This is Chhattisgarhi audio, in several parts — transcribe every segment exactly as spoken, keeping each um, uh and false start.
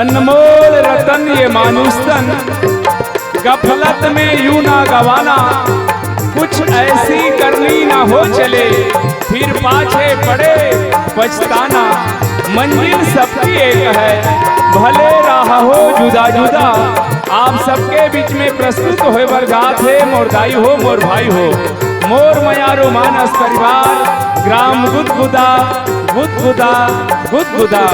अनमोल रतन ये मानुष तन, गफलत में यूं ना गवाना, कुछ ऐसी करनी ना हो चले, फिर पाछे पड़े पछताना। मंजिल सबकी एक है, भले राह हो जुदा जुदा। आप सबके बीच में प्रस्तुत होए बर जात हे मोर दाई हो, मोर भाई हो, मोर मयारू मानस परिवार, ग्राम गुदगुदा, गुदगुदा, गुदगुदा।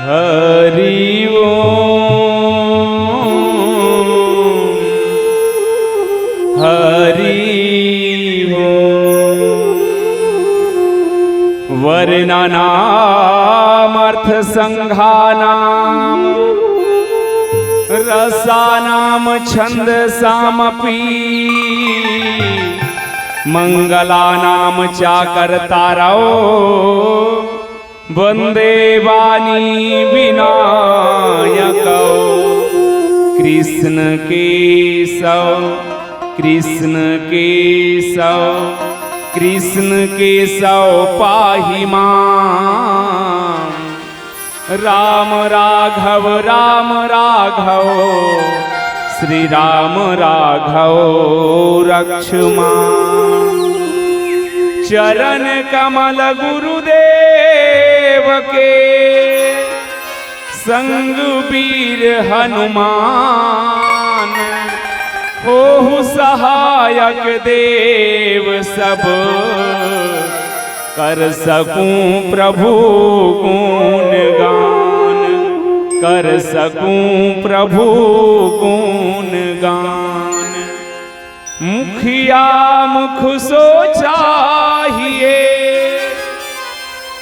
हरि ओम, हरि ओम। वर्णानामर्थसंघानां रसानां छंदसामपि मंगलानां चाकर्तारौ वंदे वाणी विनायकौ। कृष्ण केशव, कृष्ण केशव, कृष्ण केशव पाहि मां। राम राघव, राम राघव, श्री राम राघव रक्ष मां। चरण कमल गुरुदेव के, संग वीर हनुमान, होहु सहायक देव सब, कर सकूं प्रभु गुण गान, कर सकूं प्रभु गुण गान। मुखिया मुख सो चाहिए,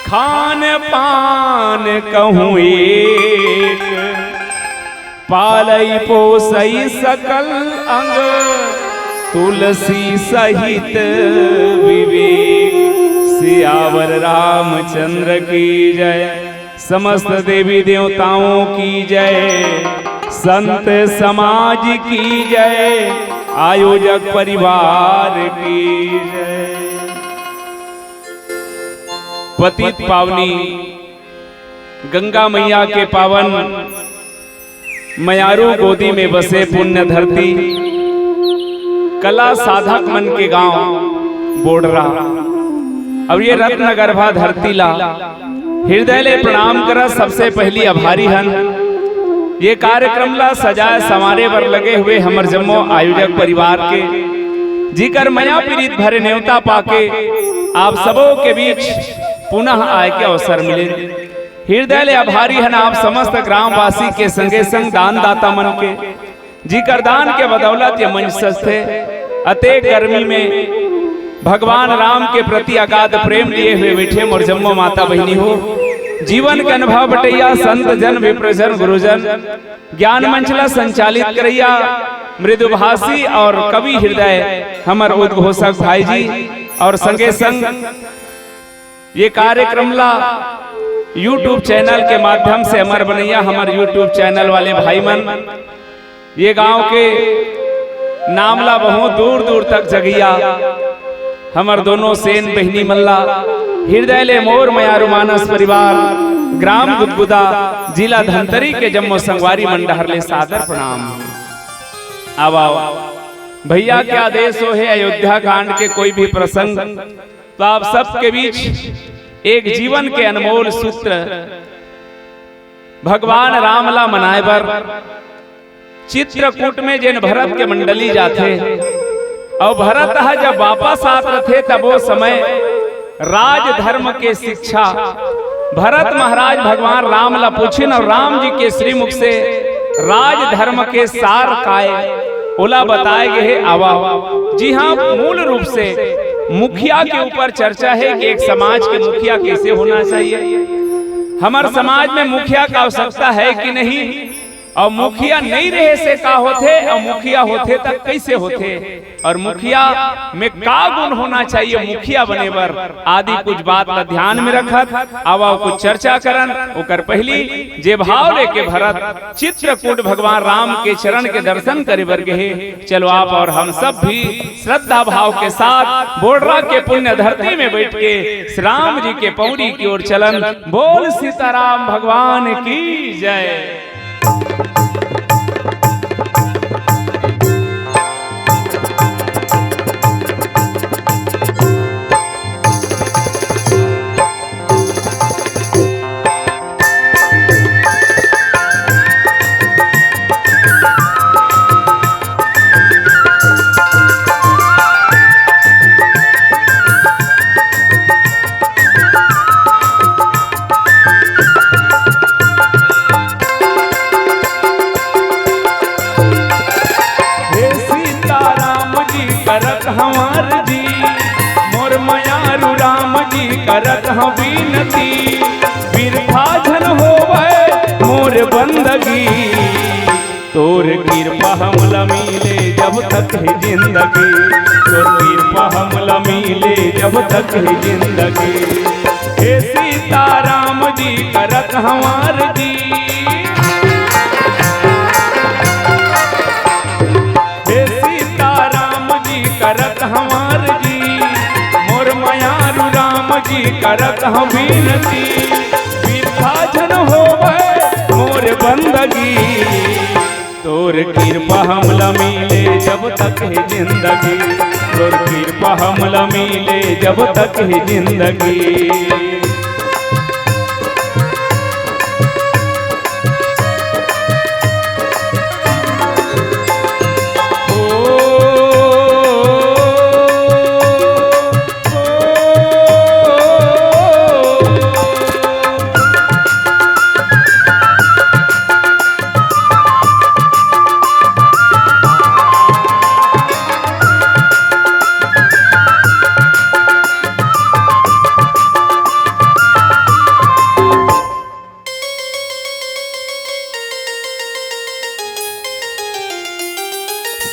खान पान कहूँ एक, पालई पोसई सकल अंग, तुलसी सहित विवेक। सियावर रामचंद्र की जय, समस्त देवी देवताओं की जय, संत समाज की जय, आयोजक परिवार की जय। पतित पावनी गंगा मैया के पावन मयारू गोदी में बसे पुण्य धरती, कला साधक मन के गांव बोडरा। अब ये रत्न गर्भा धरती ला हृदय ले प्रणाम करत सबसे पहली आभारी हन। ये कार्यक्रम ला सजाए संवारे बर लगे हुए हमर जम्मो आयोजक परिवार के, जिकर मया पीरित भरे नेवता पाके आप सबो के बीच पुनः आए के अवसर मिले। हृदय ले आभारी हन आप समस्त ग्रामवासी के संगे संग दानदाता मन के, जिकर दान के बदौलत ये मंच सजथे। अतेक गर्मी में भगवान राम के प्रति अगाध प्रेम लिए हुए बैठे मोर जम्मो माता बहिनी हो, जीवन के अनुभव बटैया संत जन, विप्रजन, गुरुजन, ज्ञान मंच ला संचालित करैया मृदुभाषी और कवि हृदय हमर उद्घोषक भाई जी और संगे संग ये कार्यक्रम ला YouTube चैनल के माध्यम से हमर बनैया, हमर YouTube चैनल वाले भाई मन, ये गांव के नाम ला बहुत दूर दूर तक जगैया हमर दोनों सेन बहिनी मन ला हृदय ले मोर मयारू मानस परिवार, ग्राम गुदगुदा, जिला धमतरी के जम्मो संगवारी मन डहर ले सादर प्रणाम। आवा, भैया के आदेश हो हे, अयोध्या कांड के कोई भी प्रसंग तो आप सबके बीच एक जीवन के अनमोल सूत्र भगवान राम ला मनाए बर चित्रकूट में जेन भरत के मंडली जाथे, अउ भरत ह जब वापस आत रथे, तब वो समय राजधर्म के शिक्षा भरत महाराज भगवान राम ला पूछिन, अउ राम जी के श्रीमुख से राजधर्म के सार काय, ओला बताए गे हे। आवा, जी हाँ, मूल रूप से मुखिया के ऊपर चर्चा हे कि एक समाज के मुखिया कैसे होना चाहिए, हमर समाज में मुखिया का आवश्यकता है कि नहीं, अउ मुखिया नइ रहे से का होथे, अउ मुखिया होथे त कइसे होथे, अउ मुखिया में का गुण होना चाहिए मुखिया बने बर, आदि कुछ बात ला ध्यान में रखत आवा कुछ चर्चा करन। ओकर पहिली जे भाव लेके भरत चित्रकूट भगवान राम के चरण के दर्शन करे बर गे हे, चलो आप अउ हम सब भी श्रद्धा भाव के साथ बोड़रा के पुण्य धरती में बैठ के श्री राम जी के पौड़ी की ओर चलन। बोल सीताराम भगवान की जय। हे सीताराम जी करत हंव आरजी, मोर मयारू राम जी करत हंव बिनती, बिरथा झन होवय मोर बंदगी। तोर किरपा हमला मिले जब तक हे जिंदगी, तोर किरपा हमला मिले जब तक हे जिंदगी। हे सीताराम जी करत हंव आरजी, हे सीताराम जी करत हंव आरजी, मोर मयारू राम जी करत हंव बिनती, बिरथा झन होवय मोर बंदगी। तोर किरपा हमला मिले जब तक हे जिंदगी, तोर किरपा हमला मिले जब तक हे जिंदगी।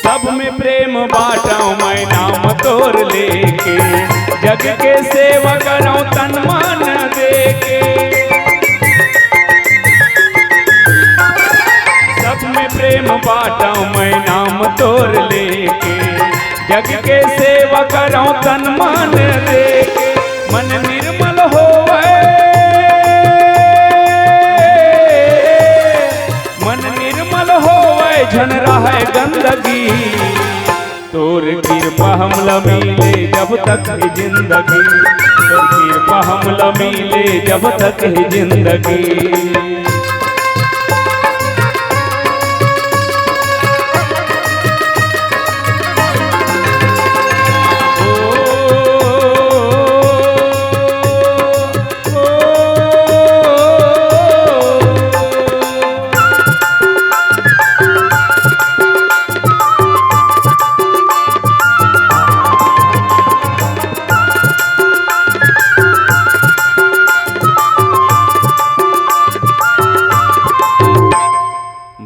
सब में प्रेम बांटंव मैं नाम तोर लेके, जग के सेवा करंव तन मन देके। सब में प्रेम बांटंव मैं नाम तोर लेके, जग के सेवा करंव तन मन देके। मन निर्मल होवय, मन निर्मल होवय, झन रहय गंदगी। तोर किरपा हमला मिले जब तक हे जिंदगी, तोर किरपा हमला मिले जब तक हे जिंदगी।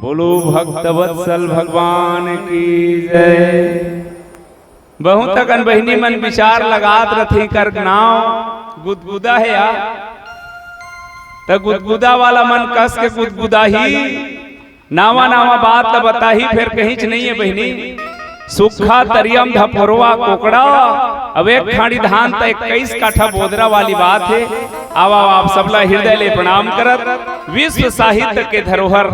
बोलो भक्त वत्सल भगवान की जय। बहुत अकन बहिनी मन विचार लगात रथे, एकर नाव गुदगुदा हे या, त गुदगुदा वाला मन कस के गुदगुदा ही, नावा नावा बात ल बताही, फेर कहींच नइ हे बहिनी। सुक्खा तरियम धपोरवा कोकड़ा, अब एक खांड़ी धान त इक्कीस काठा बोदरा वाली बात हे। आवा, आवा, आप सबला हृदय ले प्रणाम करत, विश्व साहित्य के धरोहर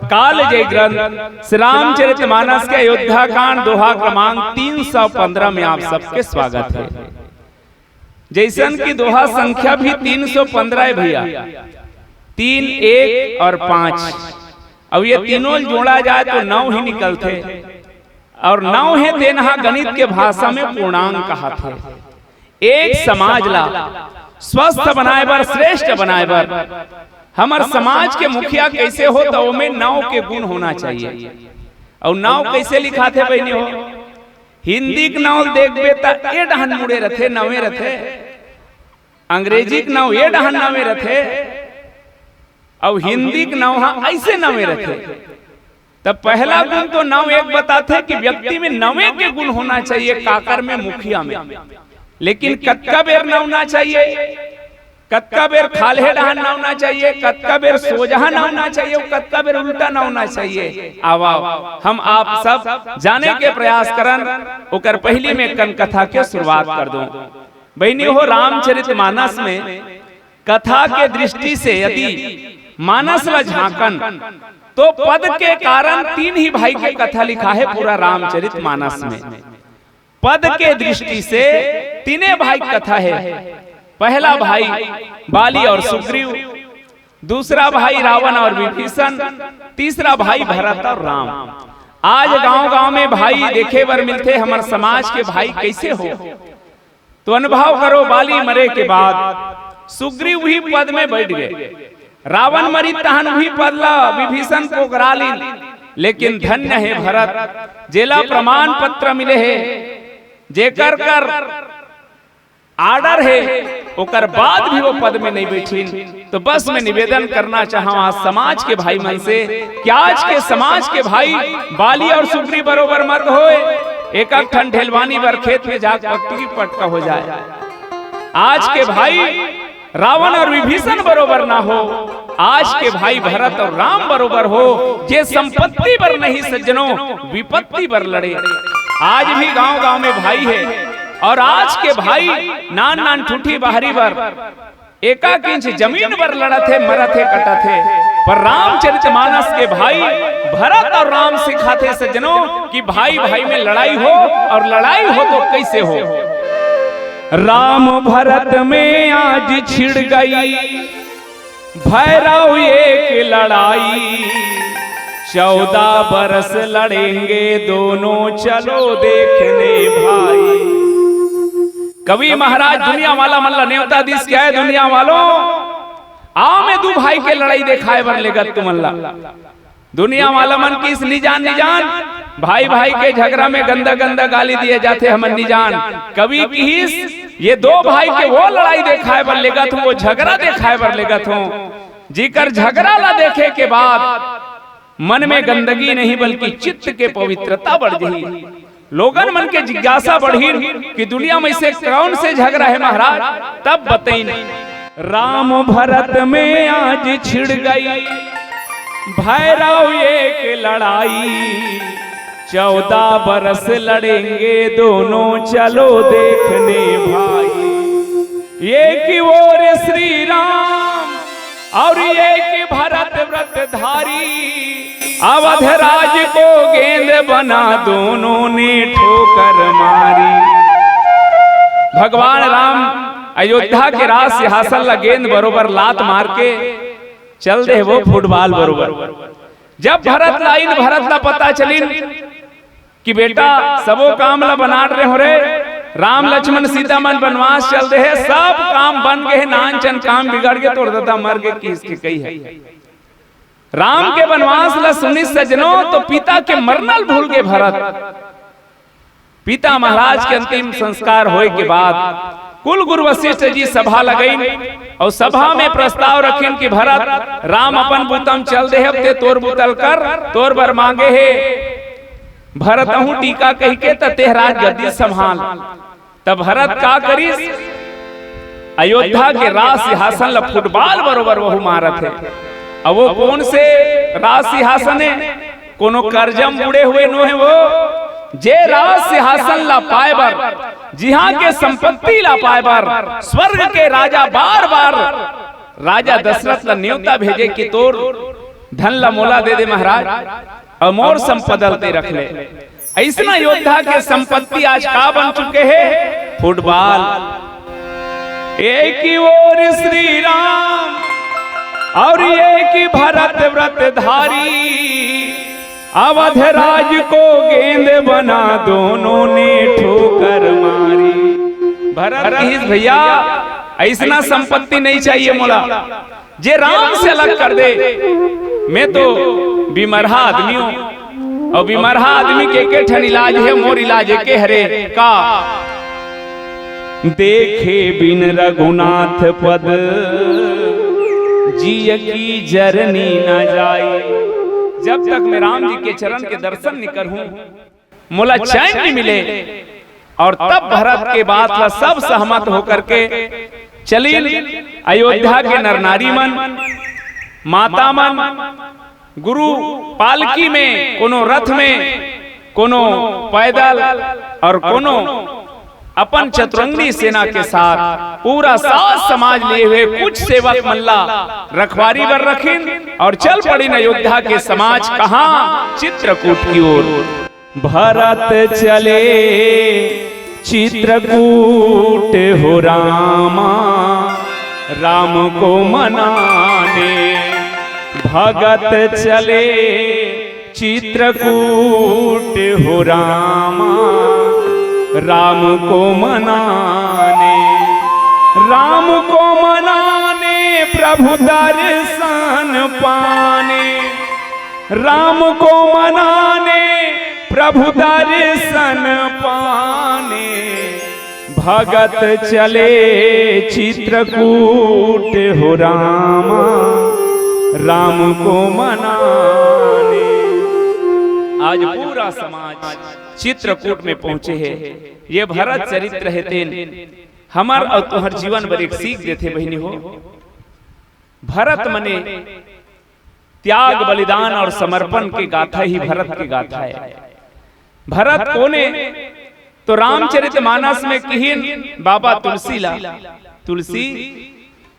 कालजयी ग्रंथ श्री रामचरित मानस के अयोध्या कांड दोहा क्रमांक तीन सौ पंद्रह में आप सबके स्वागत हे। जइसन कि दोहा संख्या भी तीन सौ पंद्रह हे भैया, तीन, एक और पाँच। अब ये तीनों जोड़ा जाए तो नौ ही निकलथे। और नौ हे, तेन हा गणित के भाषा में पूर्णांक कहाथे। एक समाज ला स्वस्थ बनाए बर, श्रेष्ठ बनाए बर, हमर समाज के मुखिया कैसे हो, तो ओमे नौ के गुण होना चाहिए। और नौ कैसे लिखाथे बहिनी हो? हिंदी के नौ देखबे त ए डहन मुड़े रथे, नवे रथे। अंग्रेजी के नौ ए डहन नवे रथे, और हिंदी के नौ हा ऐसे नवे रथे। तब पहला गुण तो नौ एक बताथे कि व्यक्ति में नवे के गुण होना चाहिए, काकर में, मुखिया में। लेकिन कतका बेर नवना चाहिए, कतका बेर खाल्हे डहन नवना चाहिए, कतका बेर सोजहा नवना चाहिए, कतका बेर उल्टा नवना चाहिए। आवा, हम आप सब जाने के प्रयास करन। ओकर पहिली में कन कथा के शुरुआत कर दूं। बहिनी हो, रामचरित मानस में कथा के दृष्टि से यदि मानस ला झांकन, तो पद के कारण तीन ही भाई के कथा लिखा है पूरा रामचरित मानस में। पद के दृष्टि से तीने भाई कथा है। पहला भाई बाली और सुग्रीव, दूसरा भाई रावण और विभीषण, तीसरा भाई भरत और राम। आज गांव-गांव में भाई देखे बर मिलथे, हमर समाज के भाई कैसे हो? तो अनुभव करो, बाली मरे के बाद सुग्रीव उही पद में बैठ गए, रावण मरी तहन उही पद ला विभीषण पोगरा लीन। लेकिन धन्य हे भरत, जेला प्रमाण पत्र मिले हे, जेकर कर आर्डर हे, ओकर बाद भी वो पद में नहीं बैठिन। तो बस मैं निवेदन करना चाहूं आज समाज के भाई मन से कि आज के समाज के भाई बाली और सुग्रीव बरोबर मत होए। एक एक ठन ढेलवानी बर खेत में जाके पक्की पटका हो जाए। आज के भाई रावण और विभीषण बरोबर ना हो, आज के भाई भरत और राम बरोबर हो, जे संपत्ति बर नहीं सज्जनों, विपत्ति बर लड़े। आज भी गांव-गांव में भाई हे, और आज के भाई नान-नान ठूठी बाहरी बर, एक-एक इंच जमीन बर लड़त हे, मरत हे, कटत हे। पर रामचरितमानस के भाई भरत और राम सिखाथे सज्जनों कि भाई-भाई में लड़ाई हो, और लड़ाई हो तो कैसे हो। राम भरत में आज छिड़ गई भैरव एक लड़ाई, चौदह बरस लड़ेंगे दोनों, चलो देखने भाई। कवि महाराज दुनिया वाला मन ला नेवता दिस, क्या है दुनिया वालों, आओ मैं दू भाई के लड़ाई देखाए बर लेगत तुमन ला। दुनिया वाला मन किहिस, "निजान, निजान, भाई भाई के झगरा में गंदा गंदा गाली दिए जाथे, हमन निजान।" कवि किहिस, "ये दो भाई के वो लड़ाई देखाए बर लेगत हूँ, वो झगरा देखाए बर लेगत हूँ, जिकर झगरा ला देखे के बाद मन में गंदगी नहीं बल्कि चित्त के पवित्रता बढ़ जही।" लोगन मन के जिज्ञासा बढ़िन कि दुनिया में से कौन से झगरा है महाराज, तब बतइन। राम भरत में आज छिड़ गई भैरव एक लड़ाई, चौदह बरस लड़ेंगे दोनों, चलो देखने भाई। एक ओर श्री राम और एक भरत व्रतधारी, अवध राज को गेंद बना दोनों ने ठोकर मारी। भगवान राम अयोध्या के राज सिंहासन ला गेंद बरोबर लात मार के चल दे वो फुटबॉल बरोबर। जब भरत ला आइन, भरत ला पता चलिन कि बेटा, सबो काम ला बनात रहे हो रे, राम लक्ष्मण सीता मन बनवास चल दे हे, सब काम बन गए हे, नान चन काम बिगड़ गए, तोर ददा मर गए, किहिस के कही है। राम के बनवास ला सुनिस सज्जनो, तो पिता के मरना ल भूल गए भरत। पिता महाराज के अंतिम संस्कार होए के बाद कुल गुरु वशिष्ठ जी सभा लगइन और सभा में प्रस्ताव रखिन कि भरत, राम अपन बुता म चल दे हे, अब ते तोर बुता ल कर, तोर बर मांगे हे भरत अहूं टीका कहिके, त तेह राजगद्दी संभाल। त भरत का करिस? अयोध्या के राज सिंहासन ल फुटबॉल बरोबर वहू मारत हे। अब वो कौन से राज सिंहासन हे? कोनो करजा म बुड़े हुए नो हे वो, जे राज सिंहासन ला पाए बर, जिहां के संपत्ति ला पाए बर स्वर्ग के राजा बार बार राजा दशरथ ला नेवता भेजे कि तोर धन ला मोला दे दे महाराज, अउ मोर संपदा ल ते रख ले। अइसना योद्धा के संपत्ति आज का बन चुके हे? फुटबॉल। एक ही ओर श्री राम और एक ही भरत व्रत धारी, अवध राज को गेंद बना दोनों ने ठोकर मारी। भरत कहिस, भैया, ऐसना संपत्ति नहीं चाहिए मोला, जे राम से अलग कर दे। मैं तो बिमरहा आदमी हूँ, और बिमरहा आदमी के एके ठन इलाज है, मोर इलाज एके हरे का। देखे बिन रघुनाथ पद, जिय की जरनी न जाई। जब तक मैं राम जी के चरण के दर्शन नहीं करूं, मोला चैन नहीं मिले। और तब भरत के बात ला सब सहमत होकर के चलिन अयोध्या के नर नारी मन, माता मन, गुरु पालकी में, कोनो रथ में, कोनो पैदल और कोनो अपन चतुरंगनी सेना के साथ पूरा साज समाज लिए हुए कुछ सेवक मन ला रखवारी बर रखिन और चल पड़िन अयोध्या के समाज कहाँ, चित्रकूट की ओर। भरत चले चित्रकूट हो रामा, राम को मनाने। भगत चले चित्रकूट हो रामा, राम को मनाने। राम को मनाने, प्रभु दर्शन पाने। राम को मनाने, प्रभु दर्शन पाने। भगत चले चित्रकूट हो रामा, राम को मनाने। आज पूरा समाज चित्रकूट में पहुंचे है। ये भरत चरित्र है तेन, हमर और तुहर जीवन बर एक सीख देथे बहिनी हो। भरत मने त्याग, बलिदान और समर्पण के गाथा ही भरत के गाथा है। भरत कोने तो रामचरित मानस में किहिन बाबा तुलसी ला, तुलसी,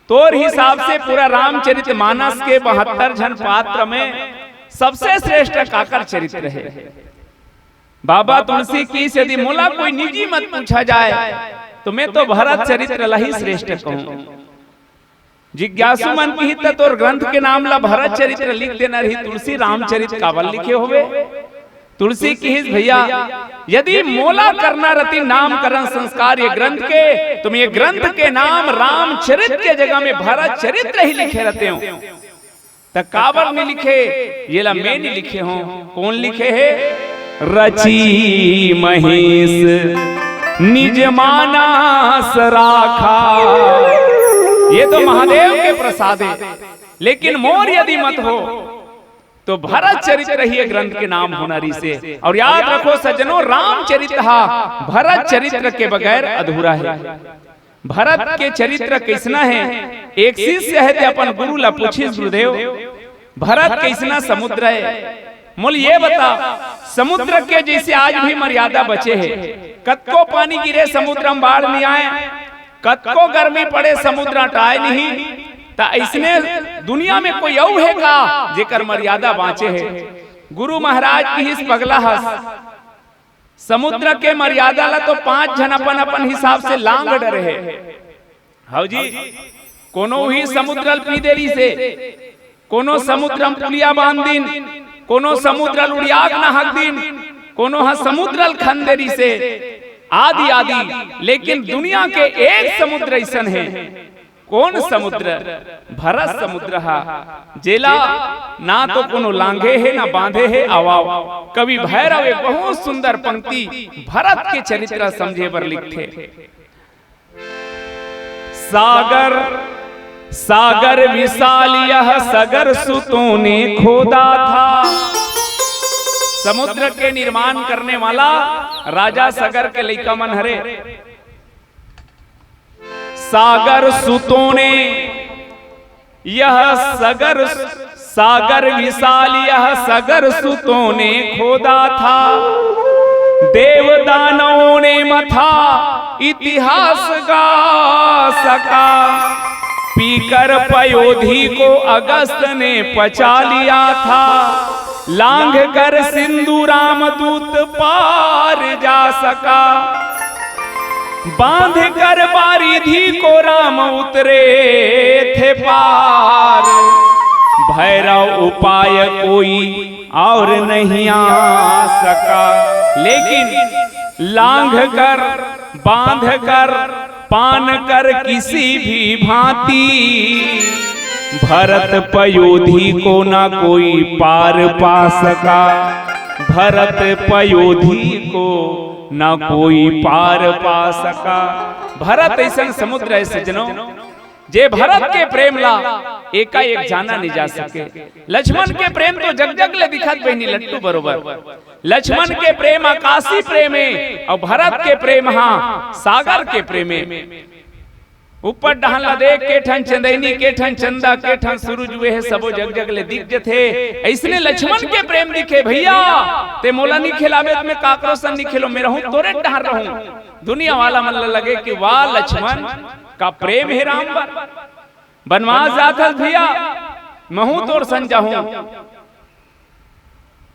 तोर हिसाब से पूरा रामचरित मानस के बहत्तर झन पात्र में सबसे श्रेष्ठ काकर चरित्र है? बाबा तुलसी किहिस, यदि मोला कोई निजी मत पूछा जाए, तो मैं तो भरत चरित्र ला ही श्रेष्ठ कहूं। जिज्ञासु मन किहिस, त तोर ग्रंथ के नाम ला भरत चरित्र लिख देना रही, तुलसी रामचरित काबर लिखे होवे? तुलसी किहिस, भैया, यदि मोला करना रहती नामकरण संस्कार ये ग्रंथ के, तो मैं ये ग्रंथ के नाम रामचरित के जगह में भरत चरित्र ही लिखे रहतेंव। त काबर नहीं लिखे? येला मैं नहीं लिखे हों। कोन लिखे हे? रची महेश निज मानस राखा। ये तो महादेव के प्रसाद है, लेकिन मोर यदि मत हो तो भरत चरित्र ही ये ग्रंथ के नाम होना रहिसे। और याद रखो सज्जनों, रामचरित्र हा भरत चरित्र के बगैर अधूरा है। भरत के चरित्र कइसना हे? एक शिष्य हे ते अपन गुरु ला पूछिस, गुरुदेव, भरत कइसना समुद्र हे? मोला ये बता, समुद्र के जइसे आज भी मर्यादा बचे हे, कतको पानी गिरे समुद्र म बाढ़ नइ आय, कतको गर्मी पड़े समुद्र अटाय नहीं, त अइसने दुनिया में कोई अउ हे का जेकर मर्यादा बाँचे हे? गुरु महाराज किहिस, पगला हस, समुद्र के मर्यादा ला तो पांच झन अपन अपन हिसाब से लांघ डरे हे। हव जी, कोनो ही समुद्र ल पी दे रहिसे, कोनो समुद्र म पुलिया बांध दिन, कोनो समुद्र ल उड़िया के नहक दिन, कोनो ह समुद्र ल खन दे रहिसे, आदि आदि। लेकिन दुनिया के एक समुद्र अइसन हे, कोन समुद्र? भरत समुद्र हा, जेला ना तो कोनो लांघे हे, ना बांधे हे। आवा, कवि भैरव एक बहुत सुंदर पंक्ति भरत के चरित्र समझे बर लिखथे। सागर, सागर विशाल यह सगर सुतों ने खोदा था। समुद्र के निर्माण करने वाला राजा सगर के लइका मन हरे। सागर सुतों ने यह सगर, सागर विशाल यह सगर सुतों ने खोदा था। देव दानवों ने मथा इतिहास गा सका। पीकर पयोधी को अगस्त ने पचा लिया था। लांघ कर सिंधु रामदूत पार जा सका। बांध कर बारिधि को राम उतरे थे पार, भैरव उपाय कोई और नहीं आ सका। लेकिन लांघ कर, बांध कर, पान कर किसी भी भांति, भरत पयोधी को ना कोई पार पा सका, भरत पयोधी को ना कोई पार पा सका। भरत अइसन समुद्र हे सज्जनों, जे भरत के प्रेम ला एकाएक जाना नहीं जा सके। लक्ष्मण के प्रेम तो जग जग ले दिखत बहिनी लट्टू बरोबर। लक्ष्मण के प्रेम आकाशी प्रेम हे अउ भरत के प्रेम हा सागर के प्रेम हे। ऊपर डहन ला देख के ठन चंदैनी, के ठन चंदा, के ठन सूरज, उहे हे सबो जग जग ले दिख जथे। अइसने लक्ष्मण के प्रेम दिखे, भैया ते मोला नी खेलाबे त मैं काकरो संग नी खेलों, मैं रहूं तोरे डहन रहूं। दुनिया वाला मन ला लगे कि वाह लक्ष्मण का प्रेम हे राम बर। बनवास जात हस भैया, महूं तोर संग जाहूं।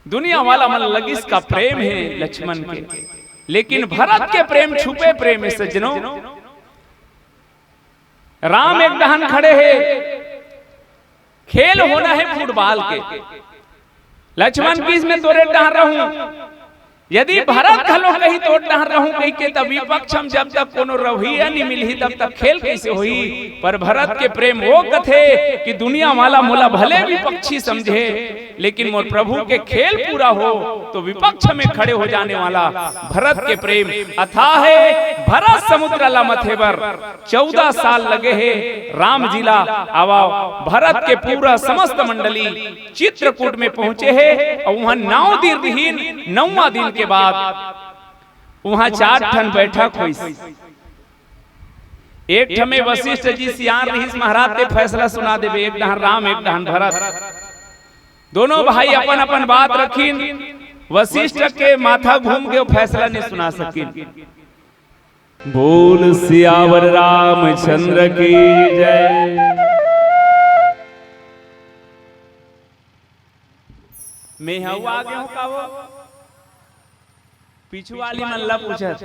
दुनिया वाला मन ला लगिस का प्रेम हे लक्ष्मण के, लेकिन भरत के प्रेम छुपे प्रेम हे सज्जनों। राम एक डहन खड़े हे, खेल होना हे फुटबॉल के। लक्ष्मण किहिस मैं तोरे डहन रहूं, यदि भरत घलो कही तोर डहन रहूं कहिके, त विपक्ष म जब तक कोनो रवैया नी मिलही तब तक खेल कइसे होही? पर भरत के प्रेम वो कथे कि दुनिया वाला मोला भले विपक्षी समझे, लेकिन मोर प्रभु के खेल पूरा हो तो विपक्ष में खड़े हो जाने वाला भरत के प्रेम अथाह हे। भरत समुद्र ला मथे बर चौदह साल लगे हे राम जी ला। आवा, भरत के पूरा समस्त मंडली चित्रकूट में पहुंचे हे अउ उहां नौ दिन रिहिन। नौवां दिन के बाद उहां चार ठन बैठक होइस। एक ठन में वशिष्ठ जी सियान रिहिस, महाराज ते फैसला सुना देबे, एक डहन राम, एक डहन भरत। दोनों भाई अपन अपन बात रखिन। वशिष्ठ के माथा घूम के वो फैसला नहीं सुना सकिन। बोल सियावर रामचंद्र की जय। मैं हूँ आगे हूँ का वो? पीछू वाली मन ला पूछत।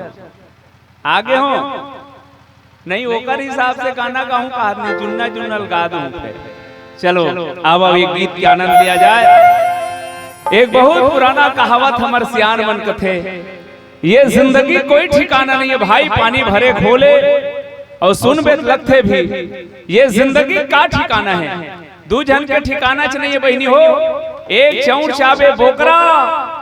आगे हो? नहीं, ओकर हिसाब से गाना गाहूं, कहात नहीं, जुन्ना जुन्ना गा दूं फिर। चलो, अब एक गीत के आनंद लिया जाए। एक बहुत पुराना कहावत हमर सियान मन कथे, ये जिंदगी कोई ठिकाना नहीं है भाई, पानी भरे खोले। और सुन बेत लगथे भी, ये जिंदगी का ठिकाना है? दू झन के ठिकाना च नहीं है बहिनी हो। एक चौंड़ चाबे बोकरा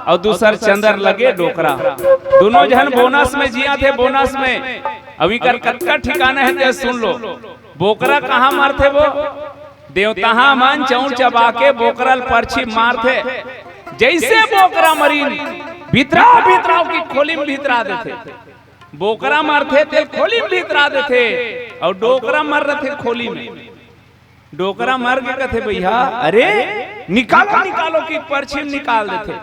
और दूसर चंदर लगे डोकरा। दोनों झन बोनस में जिया थे, बोनस में। अब इकर कतका ठिकाना है ते सुन लो। बोकरा कहाँ मरथे वो? देवतहा मन चौंड़ चबा के बोकरा ल परछी मारथे। जैसे बोकरा मरिन, भितरा भितरा की खोली में भितरा देथे। बोकरा मरथे ते खोली में भितरा देथे और डोकरा मर रथे खोली में। डोकरा मर के कथे, भैया, अरे निकालो, निकालो, कि परछी म निकाल देथे।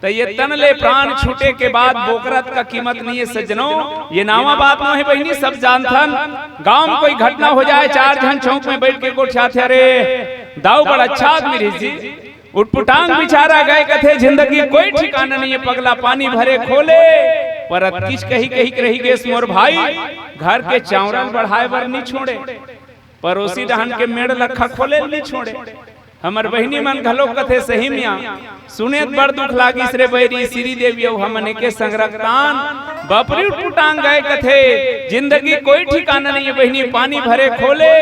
त ये तन ले प्राण छूटे के बाद बोकरा का कीमत नहीं है सज्जनों। ये नावा बात नो है बहिनी, सब जानथन। गांव में कोई घटना हो जाए, चार झन चौक में बैठ के गोठियाथे, अरे दाऊ बड़ा अच्छा आदमी रहिस जी, उटपुटांग बिचारा गए कथे, जिंदगी कोई ठिकाना नहीं है पगला, पानी भरे खोले। पर अतकिच कही कही के रही गेस मोर भाई, घर के चावरन बढ़ाए बर नहीं छोड़े। परोसी डहन के मेड़ लखा खोले ल नी छोड़े। हमर बहिनी मन घलो कथे सही मियाँ, सुने त बड़ दुख लागिस रे बैरी, सिरी देवी अउ हमन एके संग रक्तान। बपरी उटपुटांग गए कथे, जिंदगी कोई ठिकाना नहीं है बहिनी, पानी भरे खोले।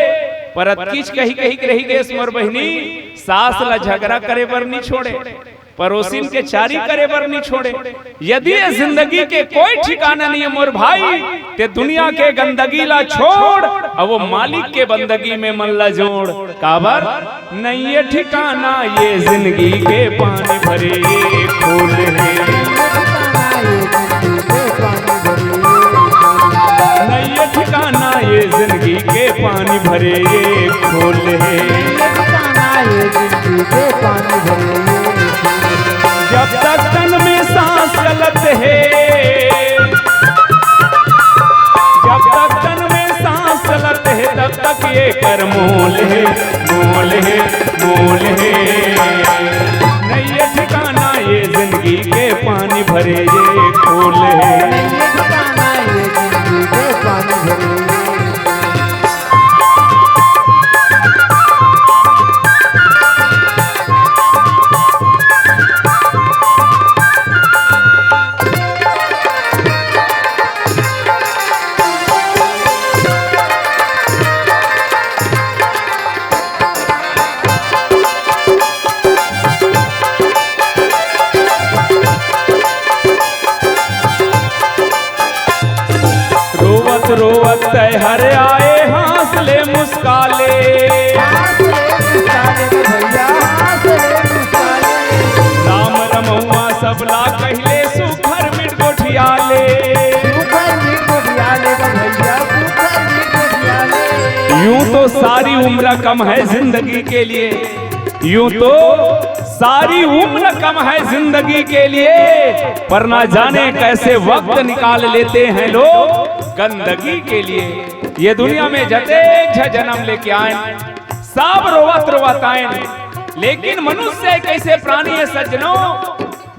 पर अतकिच कही कही के रही गेस मोर बहिनी, सास ला झगरा करे बर नी छोड़े। परोसिन के चारी करे बर नी छोड़े। यदि ये जिंदगी के कोई ठिकाना नहीं है मोर भाई, ते दुनिया के गंदगी ला छोड़, अउ वो मालिक के बंदगी में मन ला जोड़। काबर? नहीं ये ठिकाना ये जिंदगी के पानी भरे ये खोल है। नहीं ये ठिकाना ये जिंदगी के पानी भरे ये खोल है। जब तक तन में सांस चलत है, जब तक तन में सांस चलत है, तब तक ये कर मोल है, मोल है, मोल है। नहीं ये ठिकाना ये जिंदगी के पानी भरे ये खोल है। नहीं ये ठिकाना ये जिंदगी के तैहर आए हाँस ले मुस्काले। हाँस ले मुस्काले रे भैया, हाँस ले मुस्काले। राम रमौआ सबला कहिले सुघर मिठ गोठियाले। सुघर मिठ गोठियाले रे भैया, सुघर मिठ गोठियाले। यूं तो सारी उम्र कम है जिंदगी के लिए, यूं तो सारी उम्र कम है जिंदगी के लिए, पर ना जाने कैसे वक्त निकाल लेते हैं लोग गंदगी के लिए। ये दुनिया में जतेक झ जन्म लेके आए, सब रोवत रोवत आए, लेकिन मनुष्य एक ऐसे प्राणी है सज्जनों,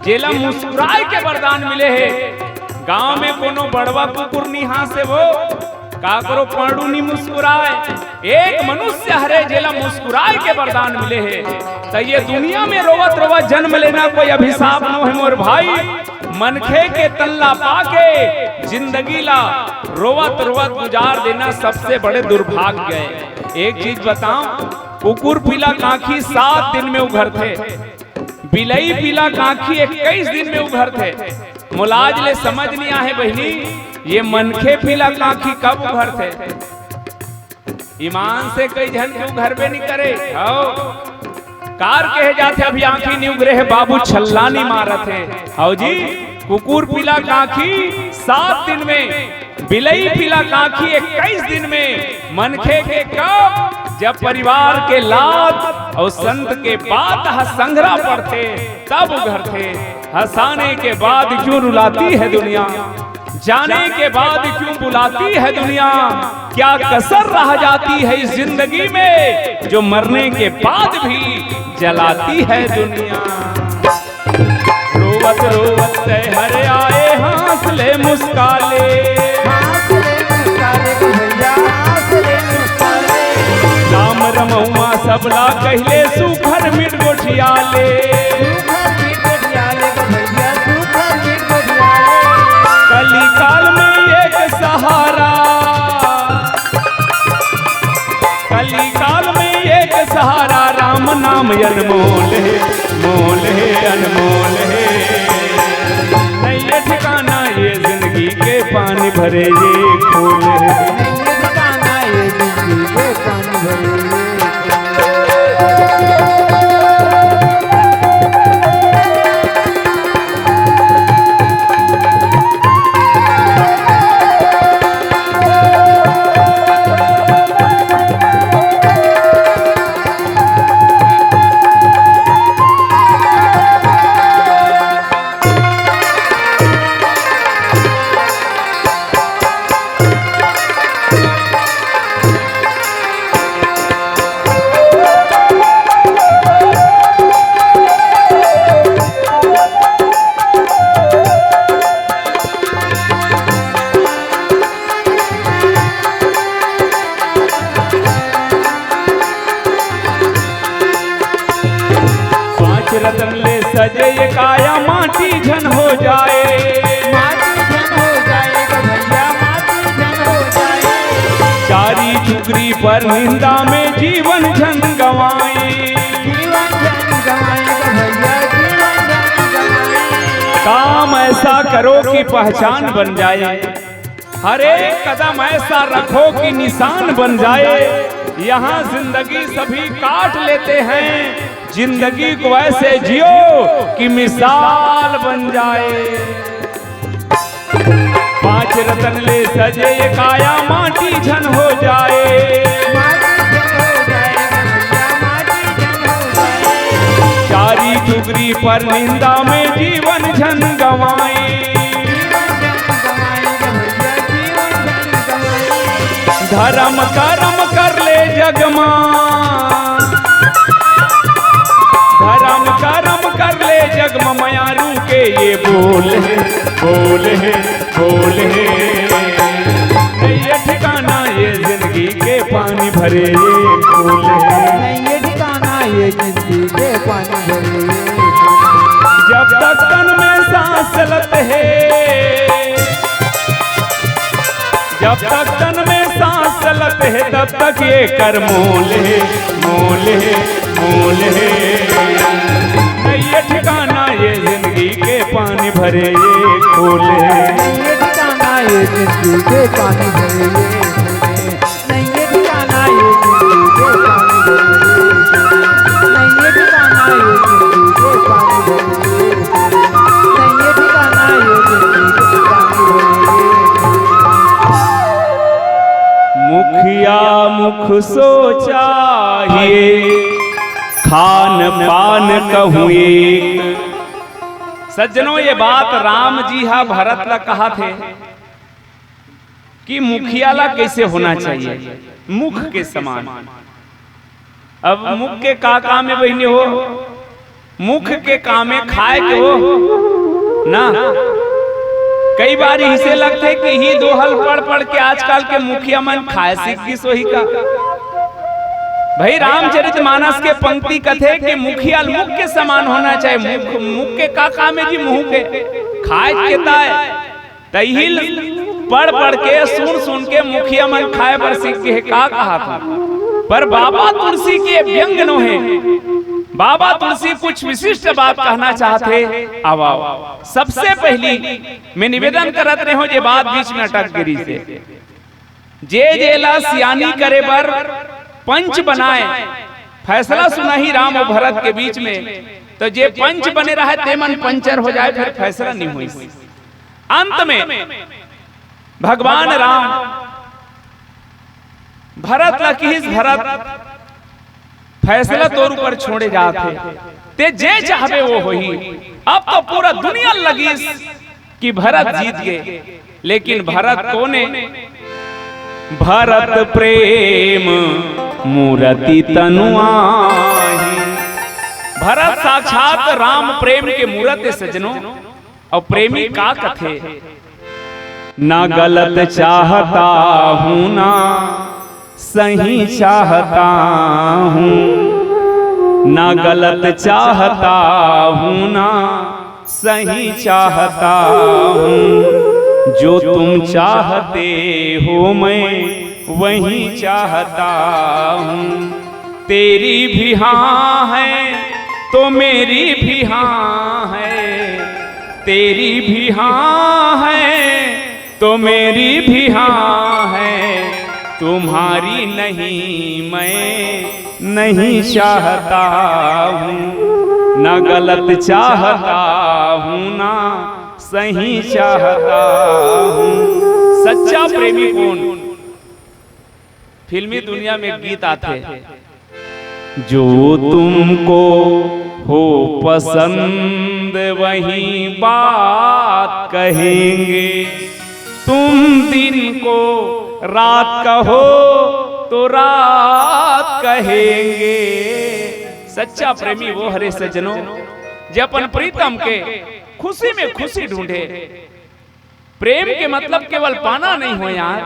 जेला मुस्कुराए के वरदान मिले हे। गांव में कोनो बड़वा कुकुर नी हाँसे वो, काकरो पांडू नी मुस्कुराए। एक मनुष्य हरे जेला मुस्कुराए के वरदान मिले हे। त ये दुनिया में रोवत रोवत जन्म लेना कोई अभिशाप नो है मोर भाई। मनखे के तन ला पाके जिंदगी ला रोवत रोवत गुजार देना सबसे बड़े दुर्भाग्य है। एक चीज बताओ, कुकुर पीला कांखी सात दिन में उघरथे, बिलई पीला कांखी इक्कीस दिन में उघरथे। मोला आज ले समझ नहीं आहे बहिनी, ये मनखे पीला कांखी कब उघरथे? ईमान से कई झन के उघरबे नहीं करे। हव, कार कहे जाथे अभी आंखी नहीं उघरे हे, बाबू छल्ला नहीं मारत हे। हव जी, कुकुर पीला कांखी सात दिन में, बिलई पीला कांखी इक्कीस दिन में, मनखे के कब? जब परिवार के लात अउ संत के बात ह संघरा पड़थे, तब उघरथे। हंसाने के बाद क्यों रुलाती है दुनिया, जाने के बाद क्यों बुलाती है दुनिया, क्या कसर रह जाती है इस जिंदगी में, जो मरने के बाद भी जलाती है दुनिया। रोवत रोवत तैहर आए, हाँस ले मुस्काले। हाँस ले मुस्काले गो भैया, हाँस ले मुस्काले। राम रमौआ सबला कहिले, सुघर मिठ गोठियाले। सुघर मिठ गोठियाले गो भैया, सुघर मिठ गोठियाले। कली काल में एक सहारा, कली काल में एक सहारा, राम नाम अनमोल हे, मोल हे, अनमोल हे। नइये ठिकाना ये जिंदगी के, पानी भरे ये खोल हे। नइये ठिकाना ये जिंदगी के, पानी भरे ये खोल हे। पांच रतन ले सजे ये काया, माटी झन हो जाए। माटी झन हो जाए गो भैया, माटी झन हो जाए। चारी चुगरी पर निंदा में, जीवन झन गंवाई। जीवन झन गंवाई गो भैया, जीवन झन गंवाई। काम ऐसा करो कि पहचान बन जाए। हर एक कदम ऐसा रखो कि निशान बन जाए। यहाँ जिंदगी सभी काट लेते हैं, जिंदगी को ऐसे जियो कि मिसाल बन जाए। पांच रतन ले सजे ये काया, माटी झन हो जाए। चारी चुगरी पर निंदा में, जीवन झन गंवाई। धरम करम कर ले जग मा, धरम करम कर ले जग मा, मयारू के ये बोल हे, बोल हे, बोल हे। नइये ठिकाना ये जिंदगी के, पानी भरे ये खोल हे। नइये ठिकाना ये जिंदगी के, पानी भरे ये खोल हे। जब तक तन में सांस चलत हे, जब तक तन में सांस चलत हे, तब तक ये कर मोल हे, मोल हे, मोल हे। नइये ठिकाना ये जिंदगी के, पानी भरे ये खोल हे। नइये ठिकाना ये जिंदगी के, पानी भरे ये खोल हे। सो चाहिए, खान पान कहूँ एक। सज्जनों, ये बात राम जी हा भरत ला कहा थे कि मुखिया ला कैसे होना चाहिए, मुख के समान। अब मुख के का काम है बहिनी हो? मुख के काम है खाए के हो ना। कई बार इसे लगथे कि ही दोहल पढ़ पढ़ के आजकल के मुखिया मन खाए सीख गिस होही का। भाई, रामचरित मानस के पंक्ति कथे कि मुखिया मुख के समान होना चाहिए। मुख, मुख के का काम है जी? मुंह के खाए के ताय। तहिल पढ़ पढ़ के, सुन सुन के मुखिया मन खाए बर सीख गे हे, का कहा था। पर बाबा तुलसी के व्यंग नो हे। बाबा तुलसी कुछ विशिष्ट बात कहना चाहथे। आवा, सबसे पहली मैं निवेदन करत रहे हूं, जे बात बीच में अटक गिरी से, जे जेला सियानी करे बर पंच बनाए, फैसला सुनाही राम और भरत के बीच में, तो जे पंच बने रहे ते मन पंचर हो जाए, फिर फैसला नहीं हुई। अंत में भगवान राम भरत ला किहिस, भरत, फैसला तोर ऊपर छोड़े जात हे, ते जे चाहबे वो होही। अब तो पूरा दुनिया लगिस कि भरत जीत गे, लेकिन भरत कोने? भरत प्रेम मूरति तनु आही। भरत साक्षात राम प्रेम के मूरत हे सज्जनों। और प्रेमी का कथे? ना गलत चाहता हूँ, ना सही चाहता हूँ, ना गलत चाहता हूँ, ना सही चाहता हूँ। जो तुम चाहते हो, मैं वही चाहता हूँ। तेरी भी हाँ है तो मेरी भी हाँ है, तेरी भी हाँ है तो मेरी भी हाँ है, तुम्हारी नहीं मैं नहीं चाहता हूँ, ना गलत चाहता हूँ, ना सही चाहता हूँ। सच्चा प्रेमी कौन? फिल्मी दुनिया में गीत आथे, जो तुमको हो पसंद वही बात कहेंगे, तुम दिन को रात कहो तो रात कहेंगे। सच्चा प्रेमी वो हरे सज्जनों, जे अपन प्रीतम के खुशी में खुशी ढूंढे। प्रेम के मतलब केवल पाना नहीं हो यार,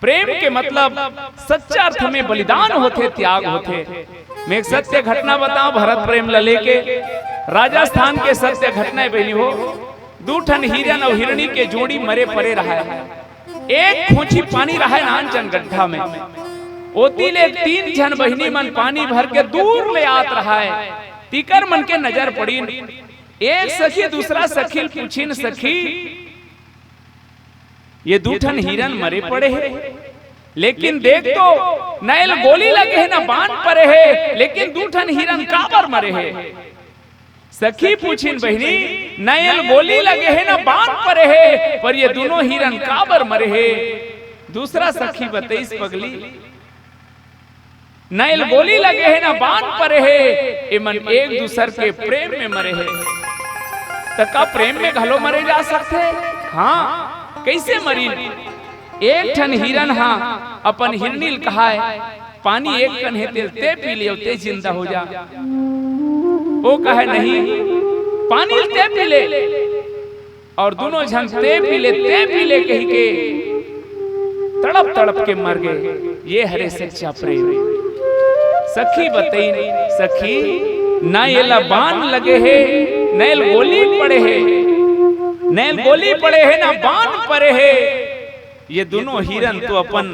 प्रेम के मतलब सच्चा अर्थ में बलिदान होथे, त्याग होथे। मैं एक सत्य घटना बताऊं भरत प्रेम ल लेके, राजस्थान के सत्य घटना है बहिनी हो। दू ठन हिरन और हिरनी के जोड़ी मरे परे रहा है। एक खोंची पानी रहा है नान चन गड्ढा में, ओती ले तीन झन बहिनी मन पानी भर के दूर ले आत रहा है। तीकर मन के नजर पड़ीन। एक सखी दूसरा सखी ल पूछिन, सखी, ये दू ठन हिरन मरे पड़े हे, लेकिन देख तो, न एला गोली लगे हे, न बान परे हे, लेकिन दू ठन हिरन काबर मरे हे? सखी पूछिन, बहिनी, न एला गोली लगे हे, न बान परे हे, पर ये दूनों हिरन काबर मरे हे? दूसरा सखी बतईस, पगली, न एला गोली लगे हे, न बान परे हे, एमन एक दूसर के प्रेम में मरे हे। त का प्रेम में घलो मरे जा सकथे? हाँ, कइसे मरिन? एक ठन हिरन हा अपन हिरनी ल कहाय, पानी एक कन हे, तेल ते पी ले, ते जिंदा हो जा। ओ कहे, नहीं, पानी ल ते पी ले। और दूनों झन ते पी ले, ते पी ले कहिके तड़प तड़प के मर गे। ये हरे सच्चा प्रेम। सखी बतईन, सखी, न एला बान लगे हे, न एला गोली पड़े हे, न एला गोली पड़े हे, न बान परे हे। ये दूनों हिरन तो अपन